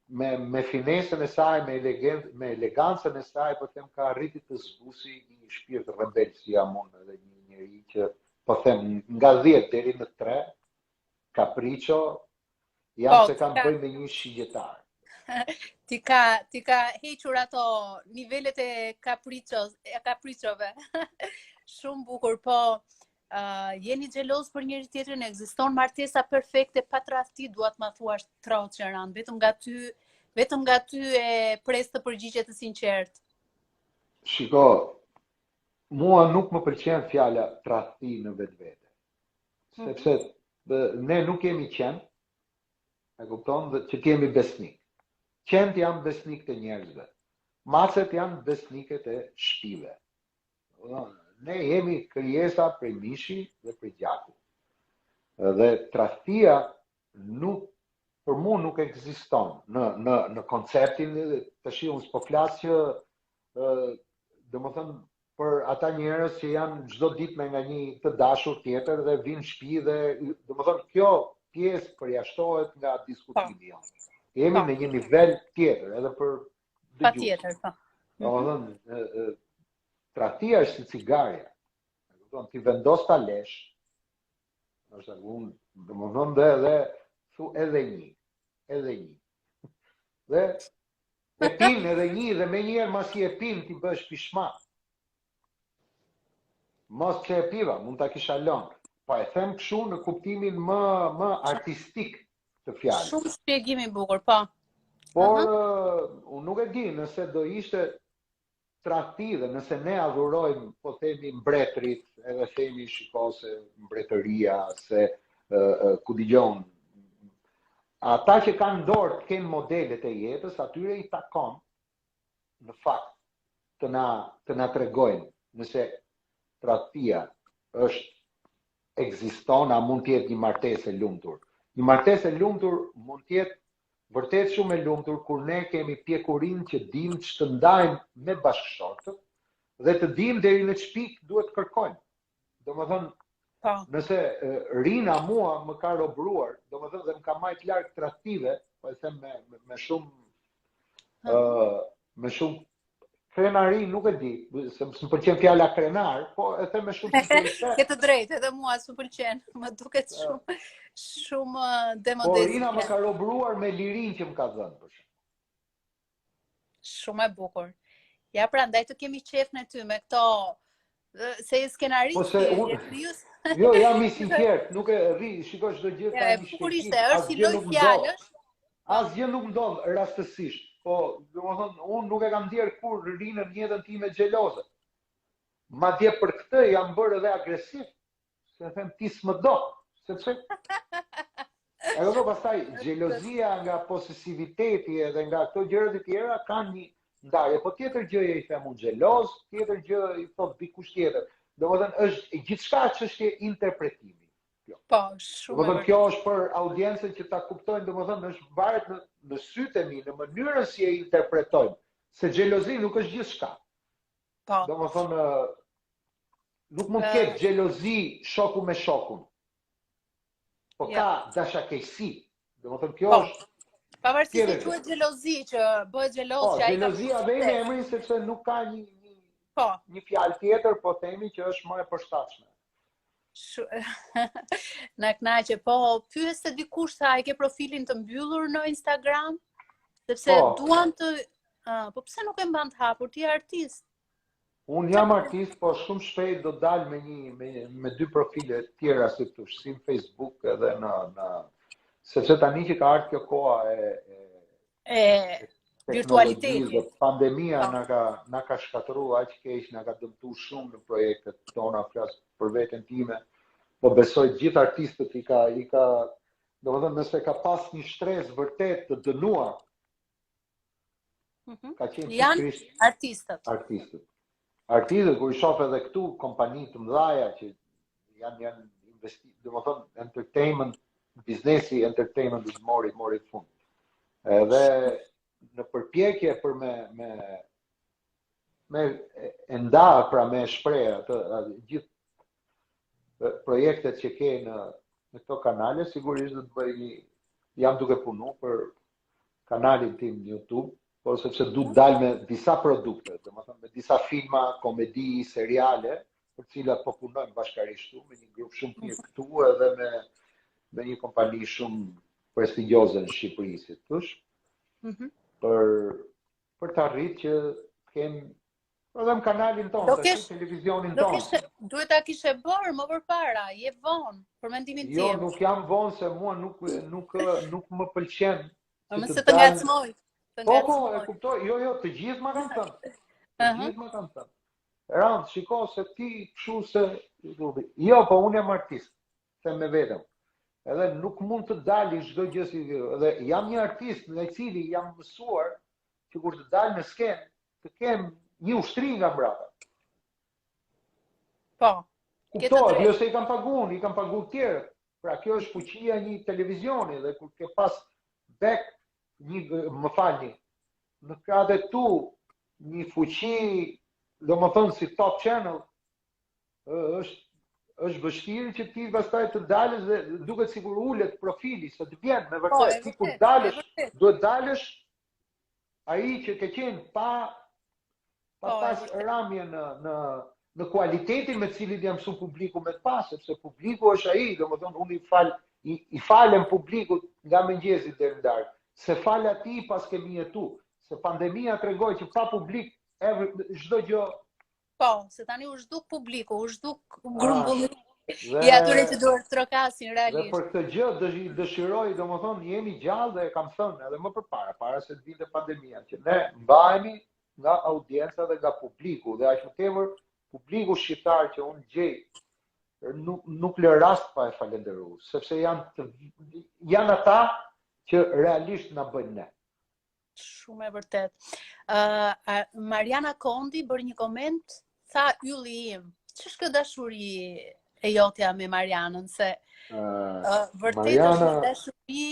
me me finesën e saj, me elegant, me elegancën e saj, po them ka arritur të zbusi një shpirt rebel si jam unë edhe një njeri që po them nga 10 deri në 3 kapriço jam po, se kam të bëj me një shigjetar. T'i ka t'i ka hequr ato nivelet e kapriços, e kapriçove. Shumë bukur, po uh, jeni xheloz për njëri tjetrin, ekziston martesa perfekte pa tradhti, dua të ma thuash troç e rëndë, vetëm nga ty, vetëm nga ty e pres të përgjigje të sinqertë. Shiko, mua nuk më pëlqen fjala tradhti në vetvete. Mhm. Sepse ne nuk jemi qen, e kupton, dhe që të jemi besnik. Qentë janë besnik të njerëzve. Macet janë besnike të shpive. Ne jemi krijesa prej mishi dhe prej gjaku. Dhe tradhtia nuk për mua nuk ekziston në në në konceptin tashi unë s'po flas që ë domethënë për ata njerëz që janë çdo ditë me nga një të dashur tjetër dhe vijnë në shtëpi dhe domethënë kjo pjesë përjashtohet nga diskutimi jonë. Jemi po. në një nivel tjetër edhe për dëgjuesit. Patjetër, po. Domethënë tradhtia është si cigarja. E kupton, ti vendos ta lesh. Është unë, domethënë dhe edhe thu edhe një, edhe një. Dhe E pin edhe një dhe menjëherë masi e pin ti bëhesh pishman. Mos që e piva, mund ta kisha lënë. Po e them kështu në kuptimin më më artistik të fjalës. Shumë shpjegim i bukur, po. Por uh -huh. unë nuk e di nëse do ishte tradhti dhe nëse ne adhurojmë, po themi mbretërit, edhe themi shiko se mbretëria, se uh, ku dëgjon, ata që kanë dorë të kenë modelet e jetës, atyre i takon në fakt të na të na tregojnë nëse tradhtia është ekziston, a mund të jetë një martesë e lumtur. Një martesë e lumtur mund të jetë vërtet shumë e lumtur kur ne kemi pjekurinë që dimë ç'të ndajmë me bashkëshortët dhe të dimë deri në ç'pikë duhet të kërkojmë. Domethënë, po. nëse Rina mua më ka robëruar, domethënë dhe më ka majt larg tradhtive, po e them me, me, me shumë ë uh, me shumë krenari, nuk e di, se s'më pëlqen fjala krenar, po e them me shumë sinqeritet. Ke të drejtë, edhe mua s'më pëlqen, më duket shumë shumë demode. Po Rina më ka robëruar me lirinë që më ka dhënë për shembull. Shumë e bukur. Ja prandaj të kemi qejf ne ty me këto se je skenarist, po se unë krijues. Jo, jam i sinqert, nuk e rri, shiko çdo gjë ka një bukur ishte, është si lojë fjalësh. Asgjë nuk ndodh rastësisht. Po, domethënë, unë nuk e kam ndier kurrë Rinën në jetën time xheloze. Madje për këtë jam bërë edhe agresiv, Se them ti s'më do, sepse Edhe do pastaj xhelozia nga posesiviteti edhe nga këto gjëra të tjera kanë një ndarje. Po tjetër gjë i them unë xheloz, tjetër gjë i thot dikush tjetër. Domethënë është gjithçka çështje interpretimi. Kjo. Po, shumë. Domethënë kjo është për audiencën që ta kuptojnë, domethënë është varet në në sytë e mi, në mënyrën si e interpretojmë, se xhelozi nuk është gjithçka. Po. Domethënë nuk mund të ketë xhelozi shoku me shokun. Po ka dashakeqësi. Domethënë kjo po. është Pavarësisht se quhet xhelozi që bëhet xheloz po, që ai ka. Xhelozia vëmë emrin sepse nuk ka një një po. një fjalë tjetër, po themi që është më e përshtatshme. Shu... Na kënaqe. Po, pyeste dikush tha, e ke profilin të mbyllur në Instagram? Sepse po. duan të uh, po pse nuk e mban të hapur ti je artist? Unë jam artist, po shumë shpejt do dal me një me me dy profile të tjera si thosh, si në Facebook edhe në në sepse tani që ka ardhur kjo koha e e, e virtualitetit. Dhe pandemia po. na ka na ka shkatërruar aq keq, na ka dëmtuar shumë në projektet tona, flas për veten time. Po besoj të gjithë artistët i ka i ka, domethënë nëse ka pas një shtresë vërtet të dënuar Mm -hmm. Ka qenë janë artistët. Artistët. Artistët kur i shoh edhe këtu kompani të mëdha që janë janë investi, domethënë entertainment, biznesi entertainment i mori mori fund. Edhe në përpjekje për me me me e nda pra me shpreh atë gjithë projektet që ke në në këto kanale, sigurisht do të bëj një jam duke punu për kanalin tim në YouTube, por sepse du të dal me disa produkte, domethënë me disa filma, komedi, seriale, për të cilat po punojmë bashkarisht këtu, me një grup shumë të mirë këtu edhe me me një kompani shumë prestigjioze në Shqipëri, si të thush. Mm -hmm. Për për të arritë që të kem Po dhe kanalin tonë, do kesh, televizionin do tonë. Kishe, duhet ta kishe bërë më përpara, je vonë, për mendimin jo, tim. Jo, nuk jam vonë se mua nuk nuk nuk më pëlqen. Po më se të ngacmoj. Të po, po, e kuptoj. Jo, jo, të gjithë ma kanë thënë. Të gjithë ma kanë thënë. Rand, shiko se ti kështu se Jo, po unë jam artist, them me veten. Edhe nuk mund të dali çdo gjë si dhe jam një artist nga i cili jam mësuar që kur të dal në skenë të kem një ushtri nga mbrapa. Po. Kuptohet, jo se i kam pagu unë, i kam pagu të tjerët. Pra kjo është fuqia e një televizioni dhe kur ke pas back një më falni, në krahët e tu një fuqi, domethënë si Top Channel, është është vështirë që ti pastaj të dalësh dhe duket sikur ulet profili, se të vjen me po, vërtet, ti kur dalësh, duhet dalësh ai që ke qenë pa pa po, pas ramje në në në kualitetin me të cilin jam mësu publiku me të pa, sepse publiku është ai, domethënë unë i fal i, i falem publikut nga mëngjesi deri në darkë, se falë atij paskemi jetu, se pandemia tregoi që pa publik çdo gjë Po, se tani u zhduk publiku, u zhduk grumbullimi ah, i atyre që duartrokasin realisht. Dhe për këtë gjë dëshiroj, domethënë, jemi gjallë dhe e kam thënë edhe më përpara, para se të vinte pandemia, që ne mbahemi nga audienca dhe nga publiku dhe aq më tepër publiku shqiptar që unë gjej nuk nuk lë rast pa e falënderu, sepse janë të, janë ata që realisht na bëjnë ne. Shumë e vërtetë. Uh, Mariana Kondi bëri një koment, tha ylli im. Ç'është kjo dashuri? E jotja me Marianën, se uh, uh, vërtet Mariana... është një dashuri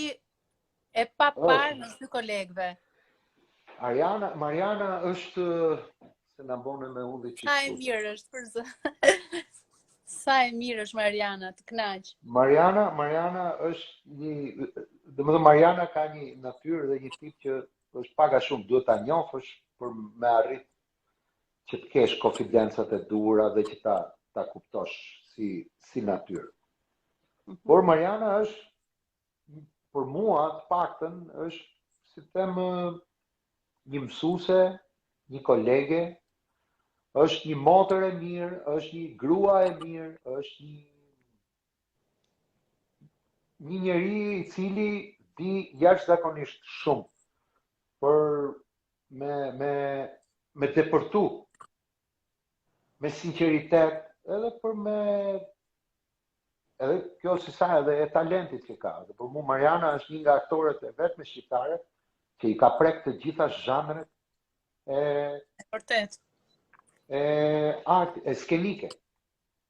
e paparë mes dy kolegëve. Ariana, Mariana është se na bone me undi çik. Sa e mirë është për zë. Sa e mirë është Mariana, të kënaq. Mariana, Mariana është një, domethënë Mariana ka një natyrë dhe një tip që është pak a shumë duhet ta njohësh për me arrit që të kesh konfidencat e duhura dhe që ta ta kuptosh si si natyrë. Mhm. Por Mariana është për mua të paktën është si të them një mësuese, një kolege, është një motër e mirë, është një grua e mirë, është një një njeri i cili di jashtëzakonisht shumë për me me me depërtu me sinqeritet edhe për me edhe kjo si sa edhe e talentit që ka. Dhe për mu Mariana është një nga aktoret e vetme shqiptare që i ka prek të gjitha zhanret e vërtet e art e skenike.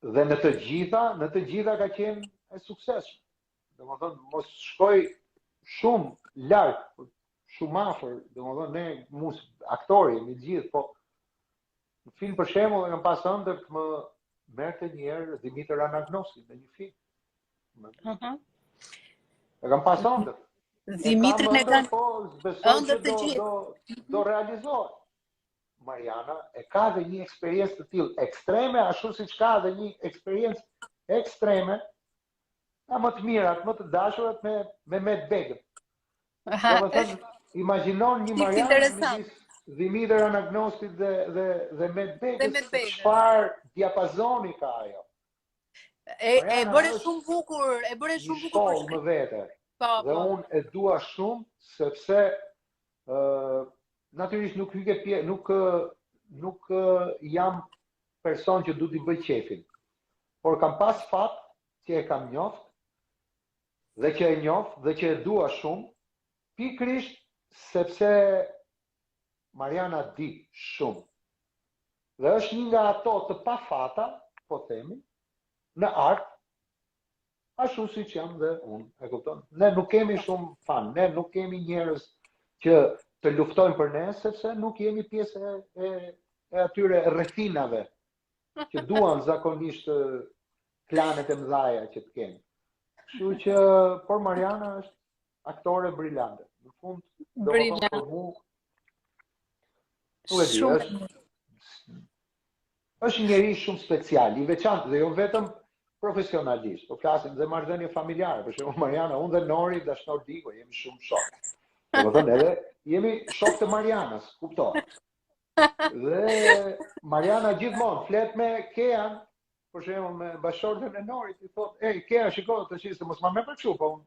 Dhe në të gjitha, në të gjitha ka qenë e suksesshme. Domethënë, mos shkoj shumë larg, shumë afër, domethënë, ne mus aktorë jemi të gjithë, po në film për shembull e kam pas ëndërr të më merrte një herë Dhimitër Anagnosti në një film. Uh -huh. E kam pas ëndërr. Dhimitrin e kanë po, besoj që do, do, do realizohet. Mariana e ka dhe një eksperiencë të tillë ekstreme, ashtu siç ka dhe një eksperiencë ekstreme nga më të mirat, më të dashurat me me Met Begën. Domethënë, imagjinon një Mariana midis Dhimitër Anagnostit dhe dhe dhe Met Begës, çfarë diapazoni ka ajo? E e bëre shumë bukur, e bëre shumë bukur për më vete. Po, dhe po. unë e dua shumë sepse ë uh, natyrisht nuk hyj ke pje, nuk nuk jam person që du t'i bëj qefin. Por kam pas fat që e kam njoft dhe që e njof dhe që e dua shumë, pikërisht sepse Mariana di shumë. Dhe është një nga ato të pafata, po themi, në art, ashtu siç jam dhe unë, e kupton? Ne nuk kemi shumë fan, ne nuk kemi njerëz që të luftojnë për ne, sepse nuk jemi pjesë e, e, e atyre rrethinave që duan zakonisht klanet e mëdhaja që të kenë. Kështu që, por Mariana është aktore brilante. Në fund, domethënë për mu, nuk e di, është është një njeri shumë special, i veçantë dhe jo vetëm profesionalisht, po flasim dhe marrëdhënie familjare, për shembull Mariana, unë dhe Nori, Dashnor Diko, jemi shumë shokë. Domethënë edhe jemi shokë të Marianës, kupton. Dhe Mariana gjithmonë flet me Kean, për shembull me bashkëshorten e Norit, i thotë, "Ej, Kea, shiko, tash se mos ma merr për kështu, po unë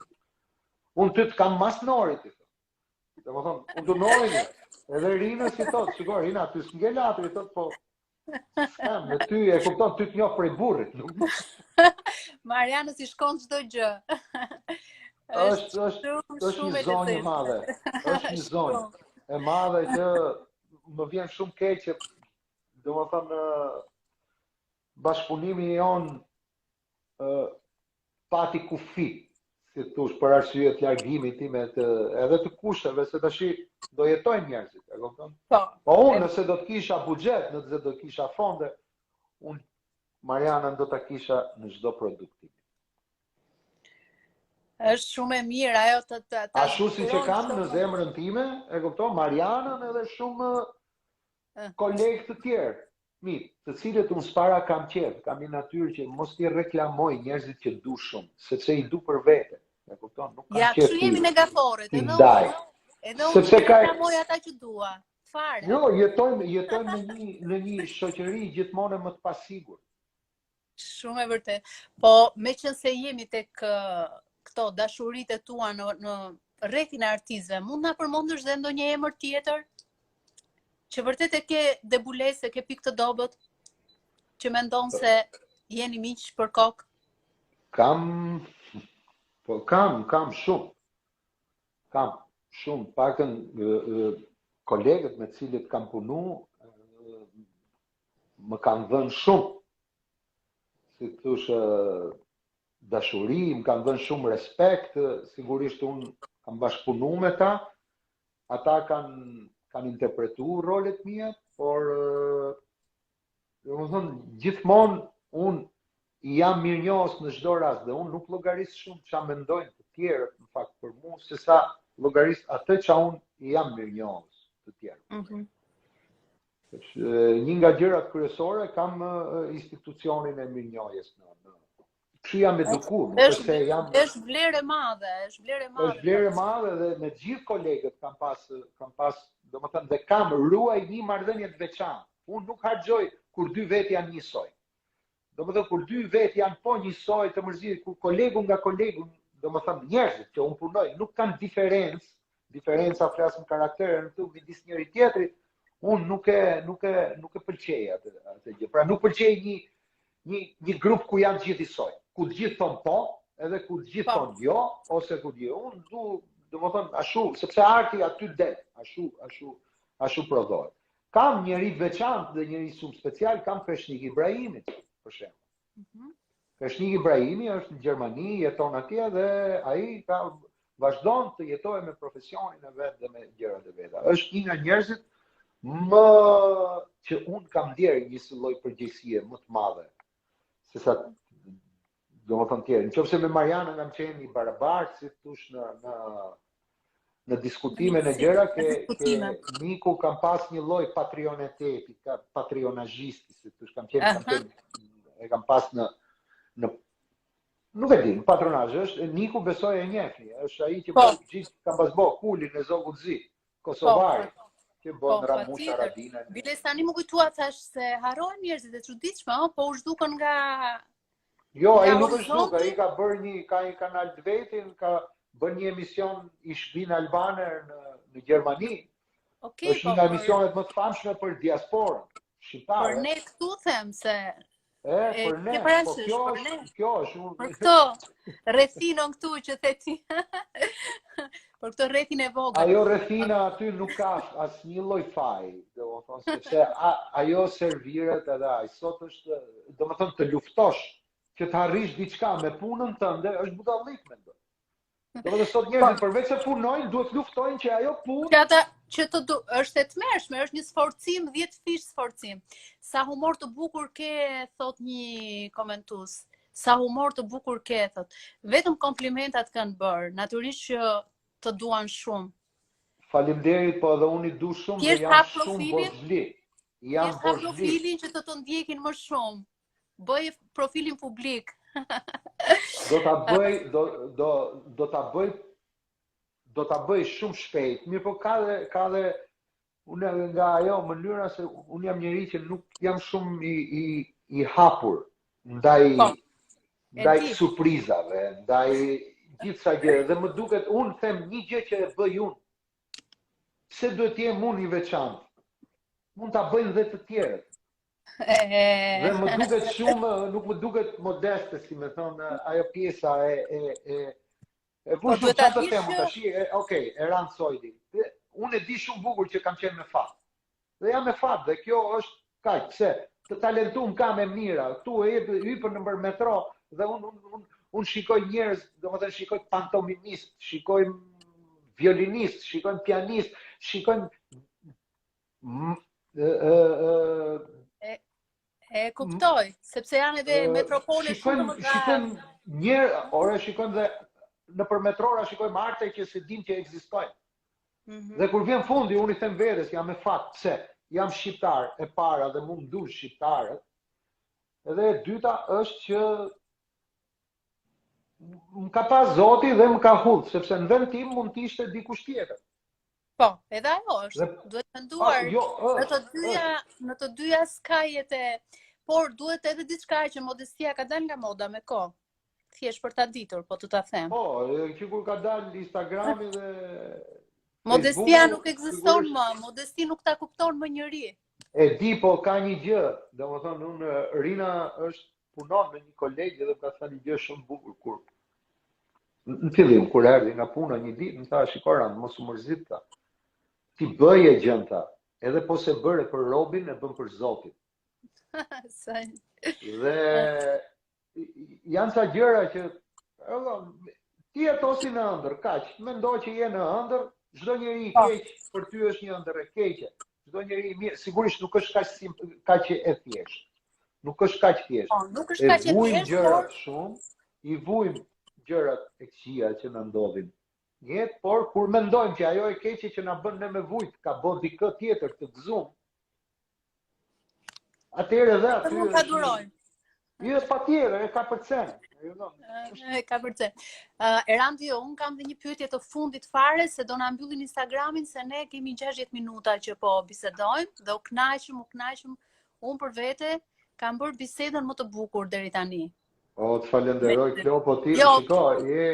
unë ty të kam mas Norit", i thotë. Domethënë, unë të Norin, edhe Rinës i thotë, shiko, Rina, ty s'ngel hatri, i thotë, po s'kam, me ty e kupton, ty të njoh prej burrit, nuk Marianës i shkon çdo gjë. është është është një zonjë e madhe. Është një zonjë e madhe që më vjen shumë keq që domethënë bashkëpunimi jonë pati kufi, si thush, për arsye të largimit tim të edhe të kushteve se tashi do jetojnë njerëzit, e kupton? Po. Po unë nëse do të kisha buxhet, nëse do të kisha fonde, unë Marianën do ta kisha në çdo produktim. Është shumë e mirë ajo të të të Ashtu siç e kam në zemrën time, e kupton, Marianën edhe shumë kolegë të tjerë, mi, të cilët unë s'para kam qejf, kam një natyrë që mos t'i reklamoj njerëzit që du shumë, sepse i du për vete, e kupton, nuk kam ja, qejf. Ja, kështu jemi ne gaforret, edhe unë, edhe unë sepse ka... reklamoj ata që dua. Fare. Jo, jetojmë jetojmë në një në një shoqëri gjithmonë më të pasigurt. Shumë e vërtetë. Po, meqenëse jemi tek këto dashuritë e tua në, në rrethin e artistëve, mund na përmendësh dhe ndonjë emër tjetër? Që vërtet e ke debulesë, e ke pikë të dobët, që mendon se jeni miq për kokë? Kam, po kam, kam shumë. Kam shumë, paktën kolegët me të cilët kam punu, më kanë dhënë shumë. si të thush, dashuri, më kanë dhënë shumë respekt, sigurisht unë kam bashkëpunu me ta, ata kanë kanë interpretu rolet mia, por domethënë gjithmonë unë i jam mirënjohës në çdo rast dhe unë nuk llogaris shumë ça mendojnë të tjerët në fakt për mua, sesa llogaris atë ça unë i jam mirënjohës të tjerëve. Mm -hmm. Një nga gjërat kryesore kam institucionin e mirënjohjes në në Kështu jam eduku, nuk është se jam është vlerë e madhe, është vlerë e madhe. Është vlerë e madhe dhe me gjithë kolegët kam pas kam pas, domethënë dhe kam ruaj një marrëdhënie të veçantë. Unë nuk harxhoj kur dy vetë janë njësoj. Domethënë kur dy vetë janë po njësoj të mërzitur, kur kolegu nga kolegu, domethënë njerëzit që unë punoj nuk kanë diferencë, diferenca flasim karaktere në këtu midis njëri tjetrit, unë nuk e nuk e nuk e pëlqej atë atë gjë. Pra nuk pëlqej një një një grup ku janë gjithë njësoj, ku të gjithë thonë po, edhe ku të gjithë po. thonë jo, ose ku të gjithë unë du, domethënë ashtu, sepse arti aty del, ashtu ashtu ashtu prodhohet. Kam njeri të veçantë dhe njeri shumë special, kam Kreshnik Ibrahimin, për shembull. Mm -hmm. Kreshnik Ibrahimi është në Gjermani, jeton atje dhe ai ka vazhdon të jetojë me profesionin e vet dhe me gjërat e veta. Është një nga njerëzit më që unë kam ndjerë një si lloj përgjegjësie më të madhe se sa domethënë tjerë. Në qoftë se me Marianën kam qenë i barabartë, si thush në, në, në diskutime në gjëra, ke, ke Niku kam pas një lloj patrioniteti, ka patrionazhisti, si thush, kam qenë, kam qenë, e kam pas në, në nuk e di, në patronazh është, Niku besoj e njefni, është ai që po. gjithë kam pas bo kulin e Zogut Zi, Kosovari, po, që bën po, Ramush Haradinaj. Biles tani m'u kujtua thash se harrojnë njerëzit e çuditshme, ëh, po u zhdukën nga Jo, ai nuk është zhduk, ai ka bërë një ka një kanal të vetin, ka bërë një emision Ich bin Albaner në në Gjermani. Okay, është një po, nga emisionet më të famshme për diasporën shqiptare. Për ne këtu them se E, për ne, po kjo është, kjo është unë. Për këto rrethinën këtu që the ti. për këtë rrethin e vogël. Ajo rrethina aty nuk ka asnjë lloj faji, domethënë sepse a, ajo serviret edhe ai sot është, domethënë të luftosh që të arrish diçka me punën tënde është budallik mendoj. Domethënë sot njerëzit po. përveç se punojnë, duhet të luftojnë që ajo punë që ata që të du, është e tmerrshme, është një sforcim, 10 fish sforcim. Sa humor të bukur ke, thot një komentues. Sa humor të bukur ke, thot. Vetëm komplimentat kanë bërë, natyrisht që të duan shumë. Faleminderit, po edhe unë i du shumë dhe jam shumë borxhli. Jam borxhli. profilin që të të ndjekin më shumë. Bëj profilin publik. do ta bëj, do do do ta bëj do ta bëj shumë shpejt. Mirëpo ka dhe ka dhe unë nga ajo mënyra se unë jam njeri që nuk jam shumë i i i hapur ndaj po, ndaj surprizave, ndaj gjithë kësaj gjëje dhe më duket unë them një gjë që e bëj unë. Pse duhet të jem unë i veçantë? Mund ta bëjnë dhe të tjerët. Dhe më duket shumë, nuk më duket modeste, si me thonë, ajo pjesa e, e, e, e po, shumë ça të them, tashi, e, okej, e Erand Sojli. Unë e di shumë bukur që kam qenë me fat. Dhe jam me fat, dhe kjo është kaq, pse, të talentum ka me mijëra, këtu e jep, hypën nëpër metro, dhe unë un, un, un shikoj njerëz, domethënë shikoj pantomimistë, shikoj violinistë, shikoj pianistë, shikoj E, e kuptoj, sepse janë edhe metropole shumë të mëdha. Shikojmë njerë, ore shikojmë dhe nëpër metrora shikojmë arte që s'e dim që ekzistojnë. Mm -hmm. Dhe kur vjen fundi, unë i them vetes, jam me fat, pse? Jam shqiptar e para dhe mu më duan shqiptarët. Edhe e dyta është që më ka pas zoti dhe më ka hudh, sepse në vend tim mund të ishte dikush tjetër. Po, edhe ajo është. Dhe, duhet menduar jo, në të dyja, në të dyja skajet e por duhet edhe diçka që modestia ka dalë nga moda me kohë. Thjesht për ta ditur, po të ta them. Po, që kur ka dalë Instagrami dhe Modestia nuk ekziston më, modesti nuk ta kupton më njeri. E di, po ka një gjë, domethënë unë Rina është punon me një kolegë dhe më ka thënë një gjë shumë bukur kur në fillim kur erdhi nga puna një ditë më tha shiko Rand mos u mërzit tha. Ti bëje gjën tha, edhe po s'e bëre për robin e bën për Zotin. Dhe. Janë ca gjëra që edhe ti jeto si në ëndërr, kaq. Mendo që je në ëndërr, çdo njeri i po. keq për ty është një ëndërr e keqe. Çdo njeri i mirë, sigurisht nuk është kaq sim, kaq e thjeshtë. Nuk është kaq thjesht. Po, nuk është kaq e thjeshtë. Gjërat por... shumë, i vujmë gjërat e këqija që na ndodhin në jetë, por kur mendojmë që ajo e keqe që na bën ne me vujt, ka bë dikë tjetër të gëzum, Atëherë edhe aty. Mund ta durojmë. Jo, patjetër, e kapërcen. E kapërcen. Uh, Erandi, jo, unë kam dhe një pyetje të fundit fare, se do na mbyllin Instagramin, se ne kemi 60 minuta që po bisedojmë, dhe u knaqëm, u knaqëm, unë për vete, kam bërë bisedën më të bukur deri tani. O, të falenderoj, Klo, po ti, jo. shiko, je,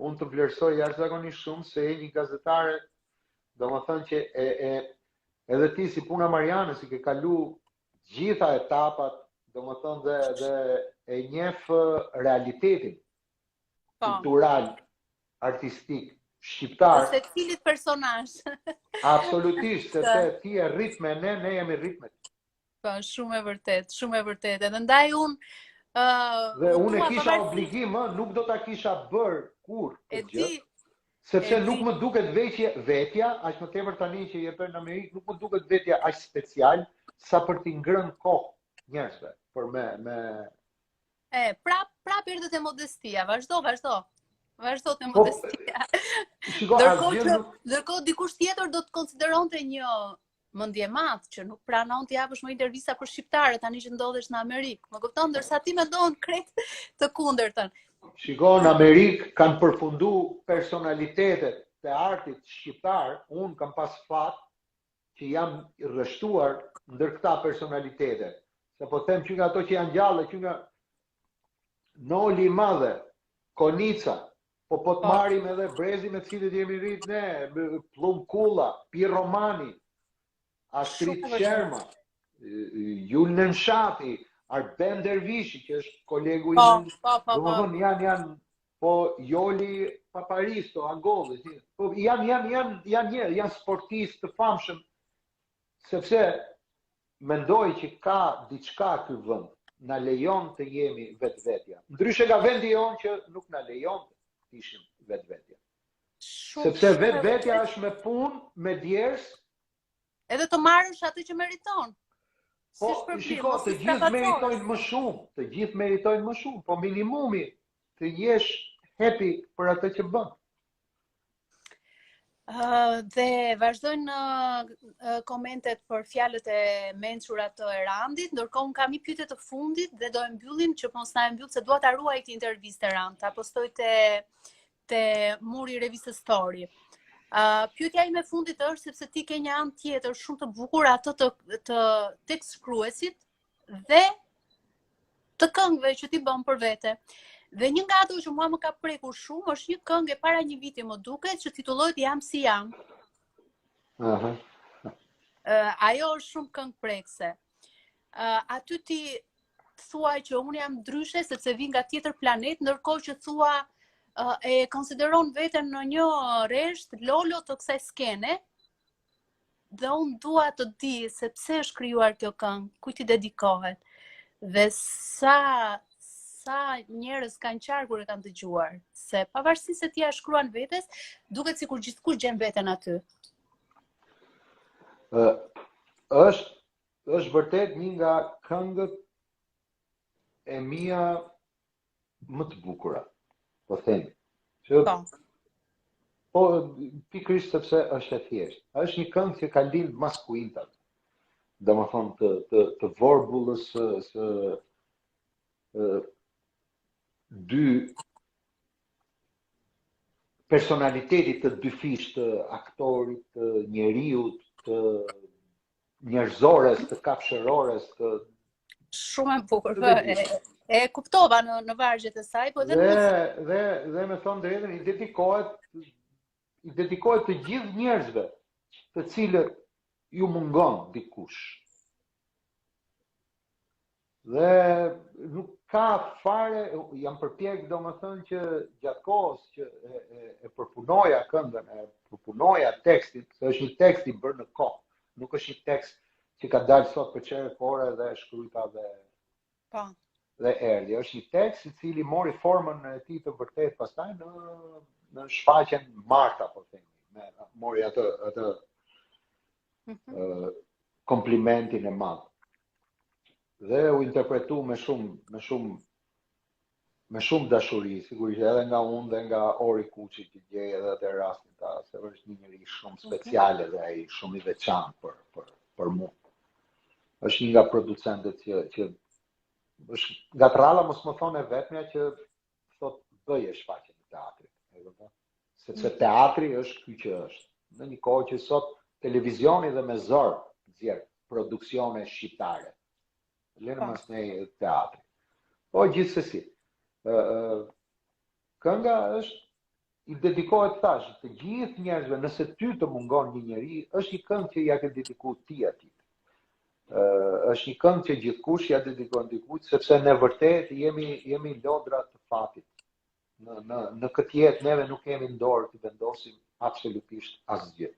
unë të vlerësoj jashtëzakonisht shumë se je një gazetare, domethënë që e, e, Edhe ti si puna Marianës i ke kalu gjitha etapat, domethënë dhe, dhe e njef realitetin po. kultural, artistik, shqiptar. Të secilit personazh. Absolutisht, sepse ti je rrit me ne, ne jemi rrit me ti. Po, shumë e vërtet, shumë e vërtet. Edhe ndaj unë Uh, dhe unë e kisha obligim, ë, nuk do ta kisha bërë kurrë këtë gjë. Sepse nuk më duket veqje, vetja, aq më tepër tani që jetoj në Amerikë, nuk më duket vetja aq special sa për t'i ngrënë kohë njerëzve, për me me E, prap prap erdhe te modestia. Vazhdo, vazhdo. Vazhdo te po, modestia. Shiko, ndërkohë që ndërkohë dikush tjetër do të konsideronte një mendjemadh që nuk pranon të japësh më intervista për shqiptarët tani që ndodhesh në Amerikë. Më kupton, ndërsa ti mendon krejt të kundërtën. Shiko, në Amerikë kanë përfundu personalitetet të artit shqiptar, unë kam pas fat që jam rreshtuar ndër këta personalitete. Se po them që nga ato që janë gjallë, që nga Noli i Madhe, Konica, Po po të po. marrim edhe brezi me të cilët jemi rrit ne, Pëllumb Kulla, Pirro Mani, Astrit Sherma, Jul Nenshati, Arben Dervishi, që është kolegu i po, po, po, po. Domethënë janë janë po Joli Paparisto, Agolli, po janë janë janë janë njerëz, janë sportistë të famshëm, sepse Mendoj që ka diçka ky vend, na lejon të jemi vetvetja. Ndryshe nga vendi jonë që nuk na lejon të ishim vetvetja. Sepse vetvetja është me punë, me djersë, Edhe të marrësh atë që meriton. Po, shiko, të gjithë meritojnë më shumë, të gjithë meritojnë më shumë, po minimumi të jesh happy për atë që bën. Uh, dhe vazhdojnë uh, komentet për fjalët e mençura të Erandit, ndërkohë unë kam një pyetje të fundit dhe do e mbyllim që mos na e mbyll se dua ta ruaj këtë intervistë Erand, ta postoj te te muri i revistës Story. Uh, pyetja ime e fundit është sepse ti ke një anë tjetër shumë të bukur atë të të tekstshkruesit dhe të këngëve që ti bën për vete. Dhe një nga ato që mua më ka prekur shumë është një këngë e para një viti më duket që titullohet Jam si jam. Aha. Uh, ajo është shumë këngë prekëse. Uh, aty ti thua që unë jam ndryshe sepse vij nga tjetër planet, ndërkohë që thua uh, e konsideron veten në një rresht lolo të kësaj skene, Dhe unë dua të di se pse është krijuar kjo këngë, kujt i dedikohet dhe sa sa njerëz kanë qarë kur e kanë dëgjuar, se pavarësisht se ti ia shkruan vetes, duket sikur gjithkush gjen veten aty. Ë është është vërtet një nga këngët e mia më të bukura, po themi. Që po. Po pikërisht sepse është e thjeshtë. Është një këngë që ka lind mas kuintat. Domethënë të të të vorbullës së së dy personalitetit të dyfishtë të aktorit, të njeriut, të njerëzores, të kafshërores, të shumë e bukur. Po, e, e kuptova në në vargjet e saj, po edhe dhe dhe dhe me thënë drejtën i dedikohet i dedikohet të gjithë njerëzve të cilët ju mungon dikush. Dhe nuk ka fare, jam përpjek domethënë që gjatë kohës që e, e, e përpunoja këngën, e përpunoja tekstin, se është një tekst i bërë në kohë, nuk është një tekst që ka dalë sot për çerek ore dhe e shkrujta dhe Po. Dhe erdhi. Është një tekst i cili mori formën e tij të vërtetë pastaj në në shfaqjen Marta, po themi. Me mori atë atë mm -hmm. komplimentin e madh. Dhe u interpretu me shumë me shumë me shumë dashuri, sigurisht edhe nga unë dhe nga Ori Kuçi që gjej edhe atë rastin ta, se është një njeri shumë mhm. special edhe ai shumë i veçantë për për për mua. Është një nga producentët që që është nga të rralla mos më thonë e vetmja që thot bëje shfaqjen e teatrit, e kupton? Sepse mm. teatri është ky që është. Në një kohë që sot televizioni dhe me zor nxjerr produksione shqiptare. Lëre po. masnej teatri. Po gjithsesi, ë ë kënga është i dedikohet thash të gjithë njerëzve, nëse ty të mungon një njeri, është një këngë që ia ke dediku ti atij. Ë është një këngë që gjithkush ia dedikon dikujt, sepse ne vërtet jemi jemi lodra të fatit. Në në në këtë jetë neve nuk kemi në dorë të vendosim absolutisht asgjë.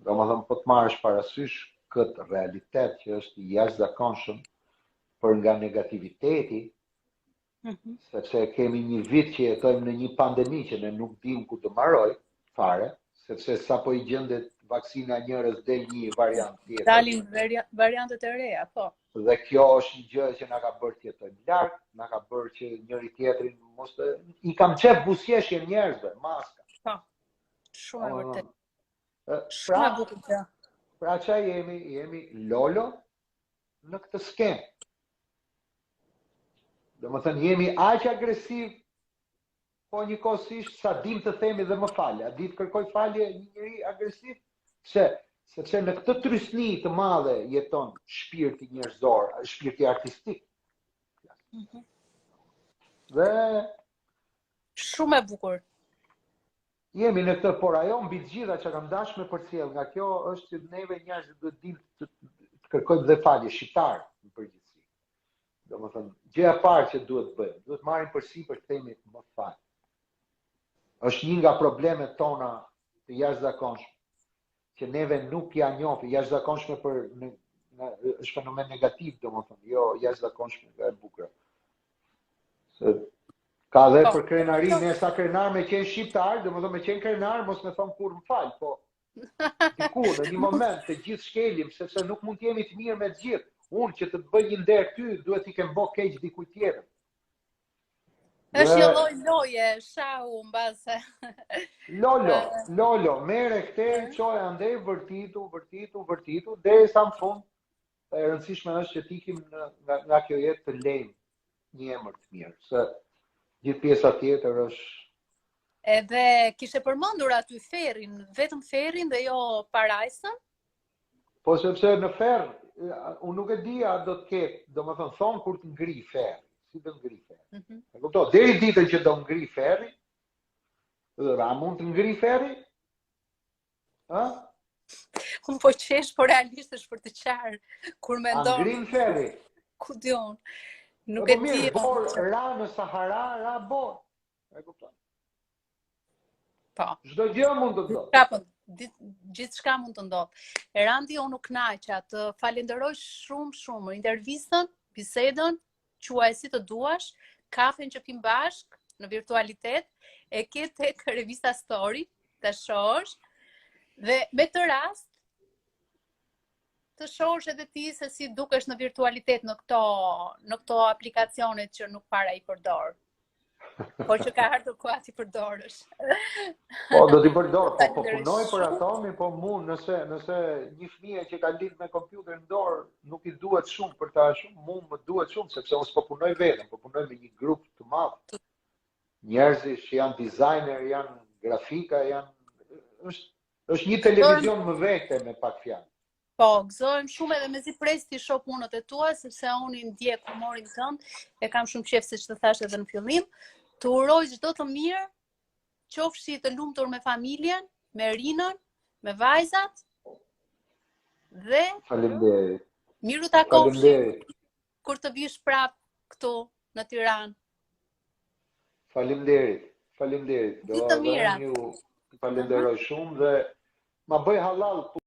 Domethënë po të marrësh parasysh këtë realitet që është i jashtëzakonshëm për nga negativiteti, mm -hmm. sepse kemi një vit që jetojmë në një pandemi që ne nuk dimë ku të mbarojë fare, sepse sapo i gjendet vaksina njërës del një variant tjetër. Dalin variantet e reja, po. Dhe kjo është një gjë që na ka bërë të jetojmë larg, na ka bërë që njëri tjetrin mos të i kam qef buzëqeshjen njerëzve, maska. Po. Shumë e vërtetë. Shumë pra, e bukur kjo. Pra ça jemi, jemi lolo në këtë skenë. Domethënë jemi aq agresiv Po njëkohësisht sa dim të themi dhe më fal, a di të kërkoj falje një njeri agresiv? Pse? Sepse në këtë trysni të madhe jeton shpirti njerëzor, shpirti artistik. Mm -hmm. Dhe shumë e bukur. Jemi në këtë, por ajo mbi të gjitha që kam dashur me përcjell nga kjo është që neve njerëzit duhet dim të, të kërkojmë dhe falje shqiptar në përgjithësi. Domethënë, gjëja e parë që duhet të bëjmë, duhet marrim përsipër të themi më fal. Është një nga problemet tona të jashtëzakonshme që neve nuk ja njohim, jashtëzakonshme për në, në është fenomen negativ, domethënë, jo jashtëzakonshme nga e bukura. Se ka dhe po. për krenari, ne sa krenar me qenë shqiptar, domethënë me qenë krenar, mos me thonë kurrë më fal, po Diku, në një moment, të gjithë shkelim, sepse nuk mund të jemi të mirë me të gjithë. Unë që të të bëj një nder ty, duhet t'i kem bo keq dikujt tjetër. Është një lloj loje, shahu mbase. Lolo, lolo, merre këtë, çoje andej, vërtitu, vërtitu, vërtitu, derisa në fund, e rëndësishme është që të ikim në, nga, nga kjo jetë të lejmë një emër të mirë, se gjithë pjesa tjetër është Edhe kishe përmendur aty ferrin, vetëm ferrin dhe jo parajsën? Po sepse në ferr, unë nuk e di a do të ketë, domethënë thonë kur të ngri ferri, si do ngri ferri. Mm -hmm. E kupton, deri ditën që do ngri ferri, dhe a mund të ngri ferri? Ë? Unë po qesh, por realisht është për të qarë kur mendon. A ngrin ferri? Ku di unë? Nuk po, e di. Por ra në Sahara, ra borë. E kupton? Po. Çdo gjë mund të ndodhë. Ka po, gjithçka mund të ndodhë. Erandi unë u kënaqa, të falenderoj shumë shumë intervistën, bisedën, quaje si të duash, kafen që pim bashkë në virtualitet, e ke tek revista Story, ta shohësh. Dhe me këtë rast të shohësh edhe ti se si dukesh në virtualitet në këto në këto aplikacionet që nuk para i përdor. Po që ka ardhur koha t'i përdorësh. Po do t'i përdor, po po punoj për ato, mi po mu nëse nëse një fëmijë që ka lind me kompjuter në dorë nuk i duhet shumë për ta shumë, mu më duhet shumë sepse unë s'po punoj vetëm, po punoj me një grup të madh. Njerëzish që janë dizajner, janë grafika, janë është është një televizion më vete me pak fjalë. Po, gëzohem shumë edhe mezi pres t'i shoh punët e tua, sepse unë i ndjek humorin tënd, e kam shumë qejf siç të thashë edhe në fillim. Të uroj çdo të mirë, qofshi të lumtur me familjen, me Rinën, me vajzat. Dhe Faleminderit. Mirë u takofshim. Faleminderit. Kur të vish prap këtu në Tiranë. Faleminderit. Faleminderit. Do të mira. Ju falenderoj shumë dhe ma bëj hallall.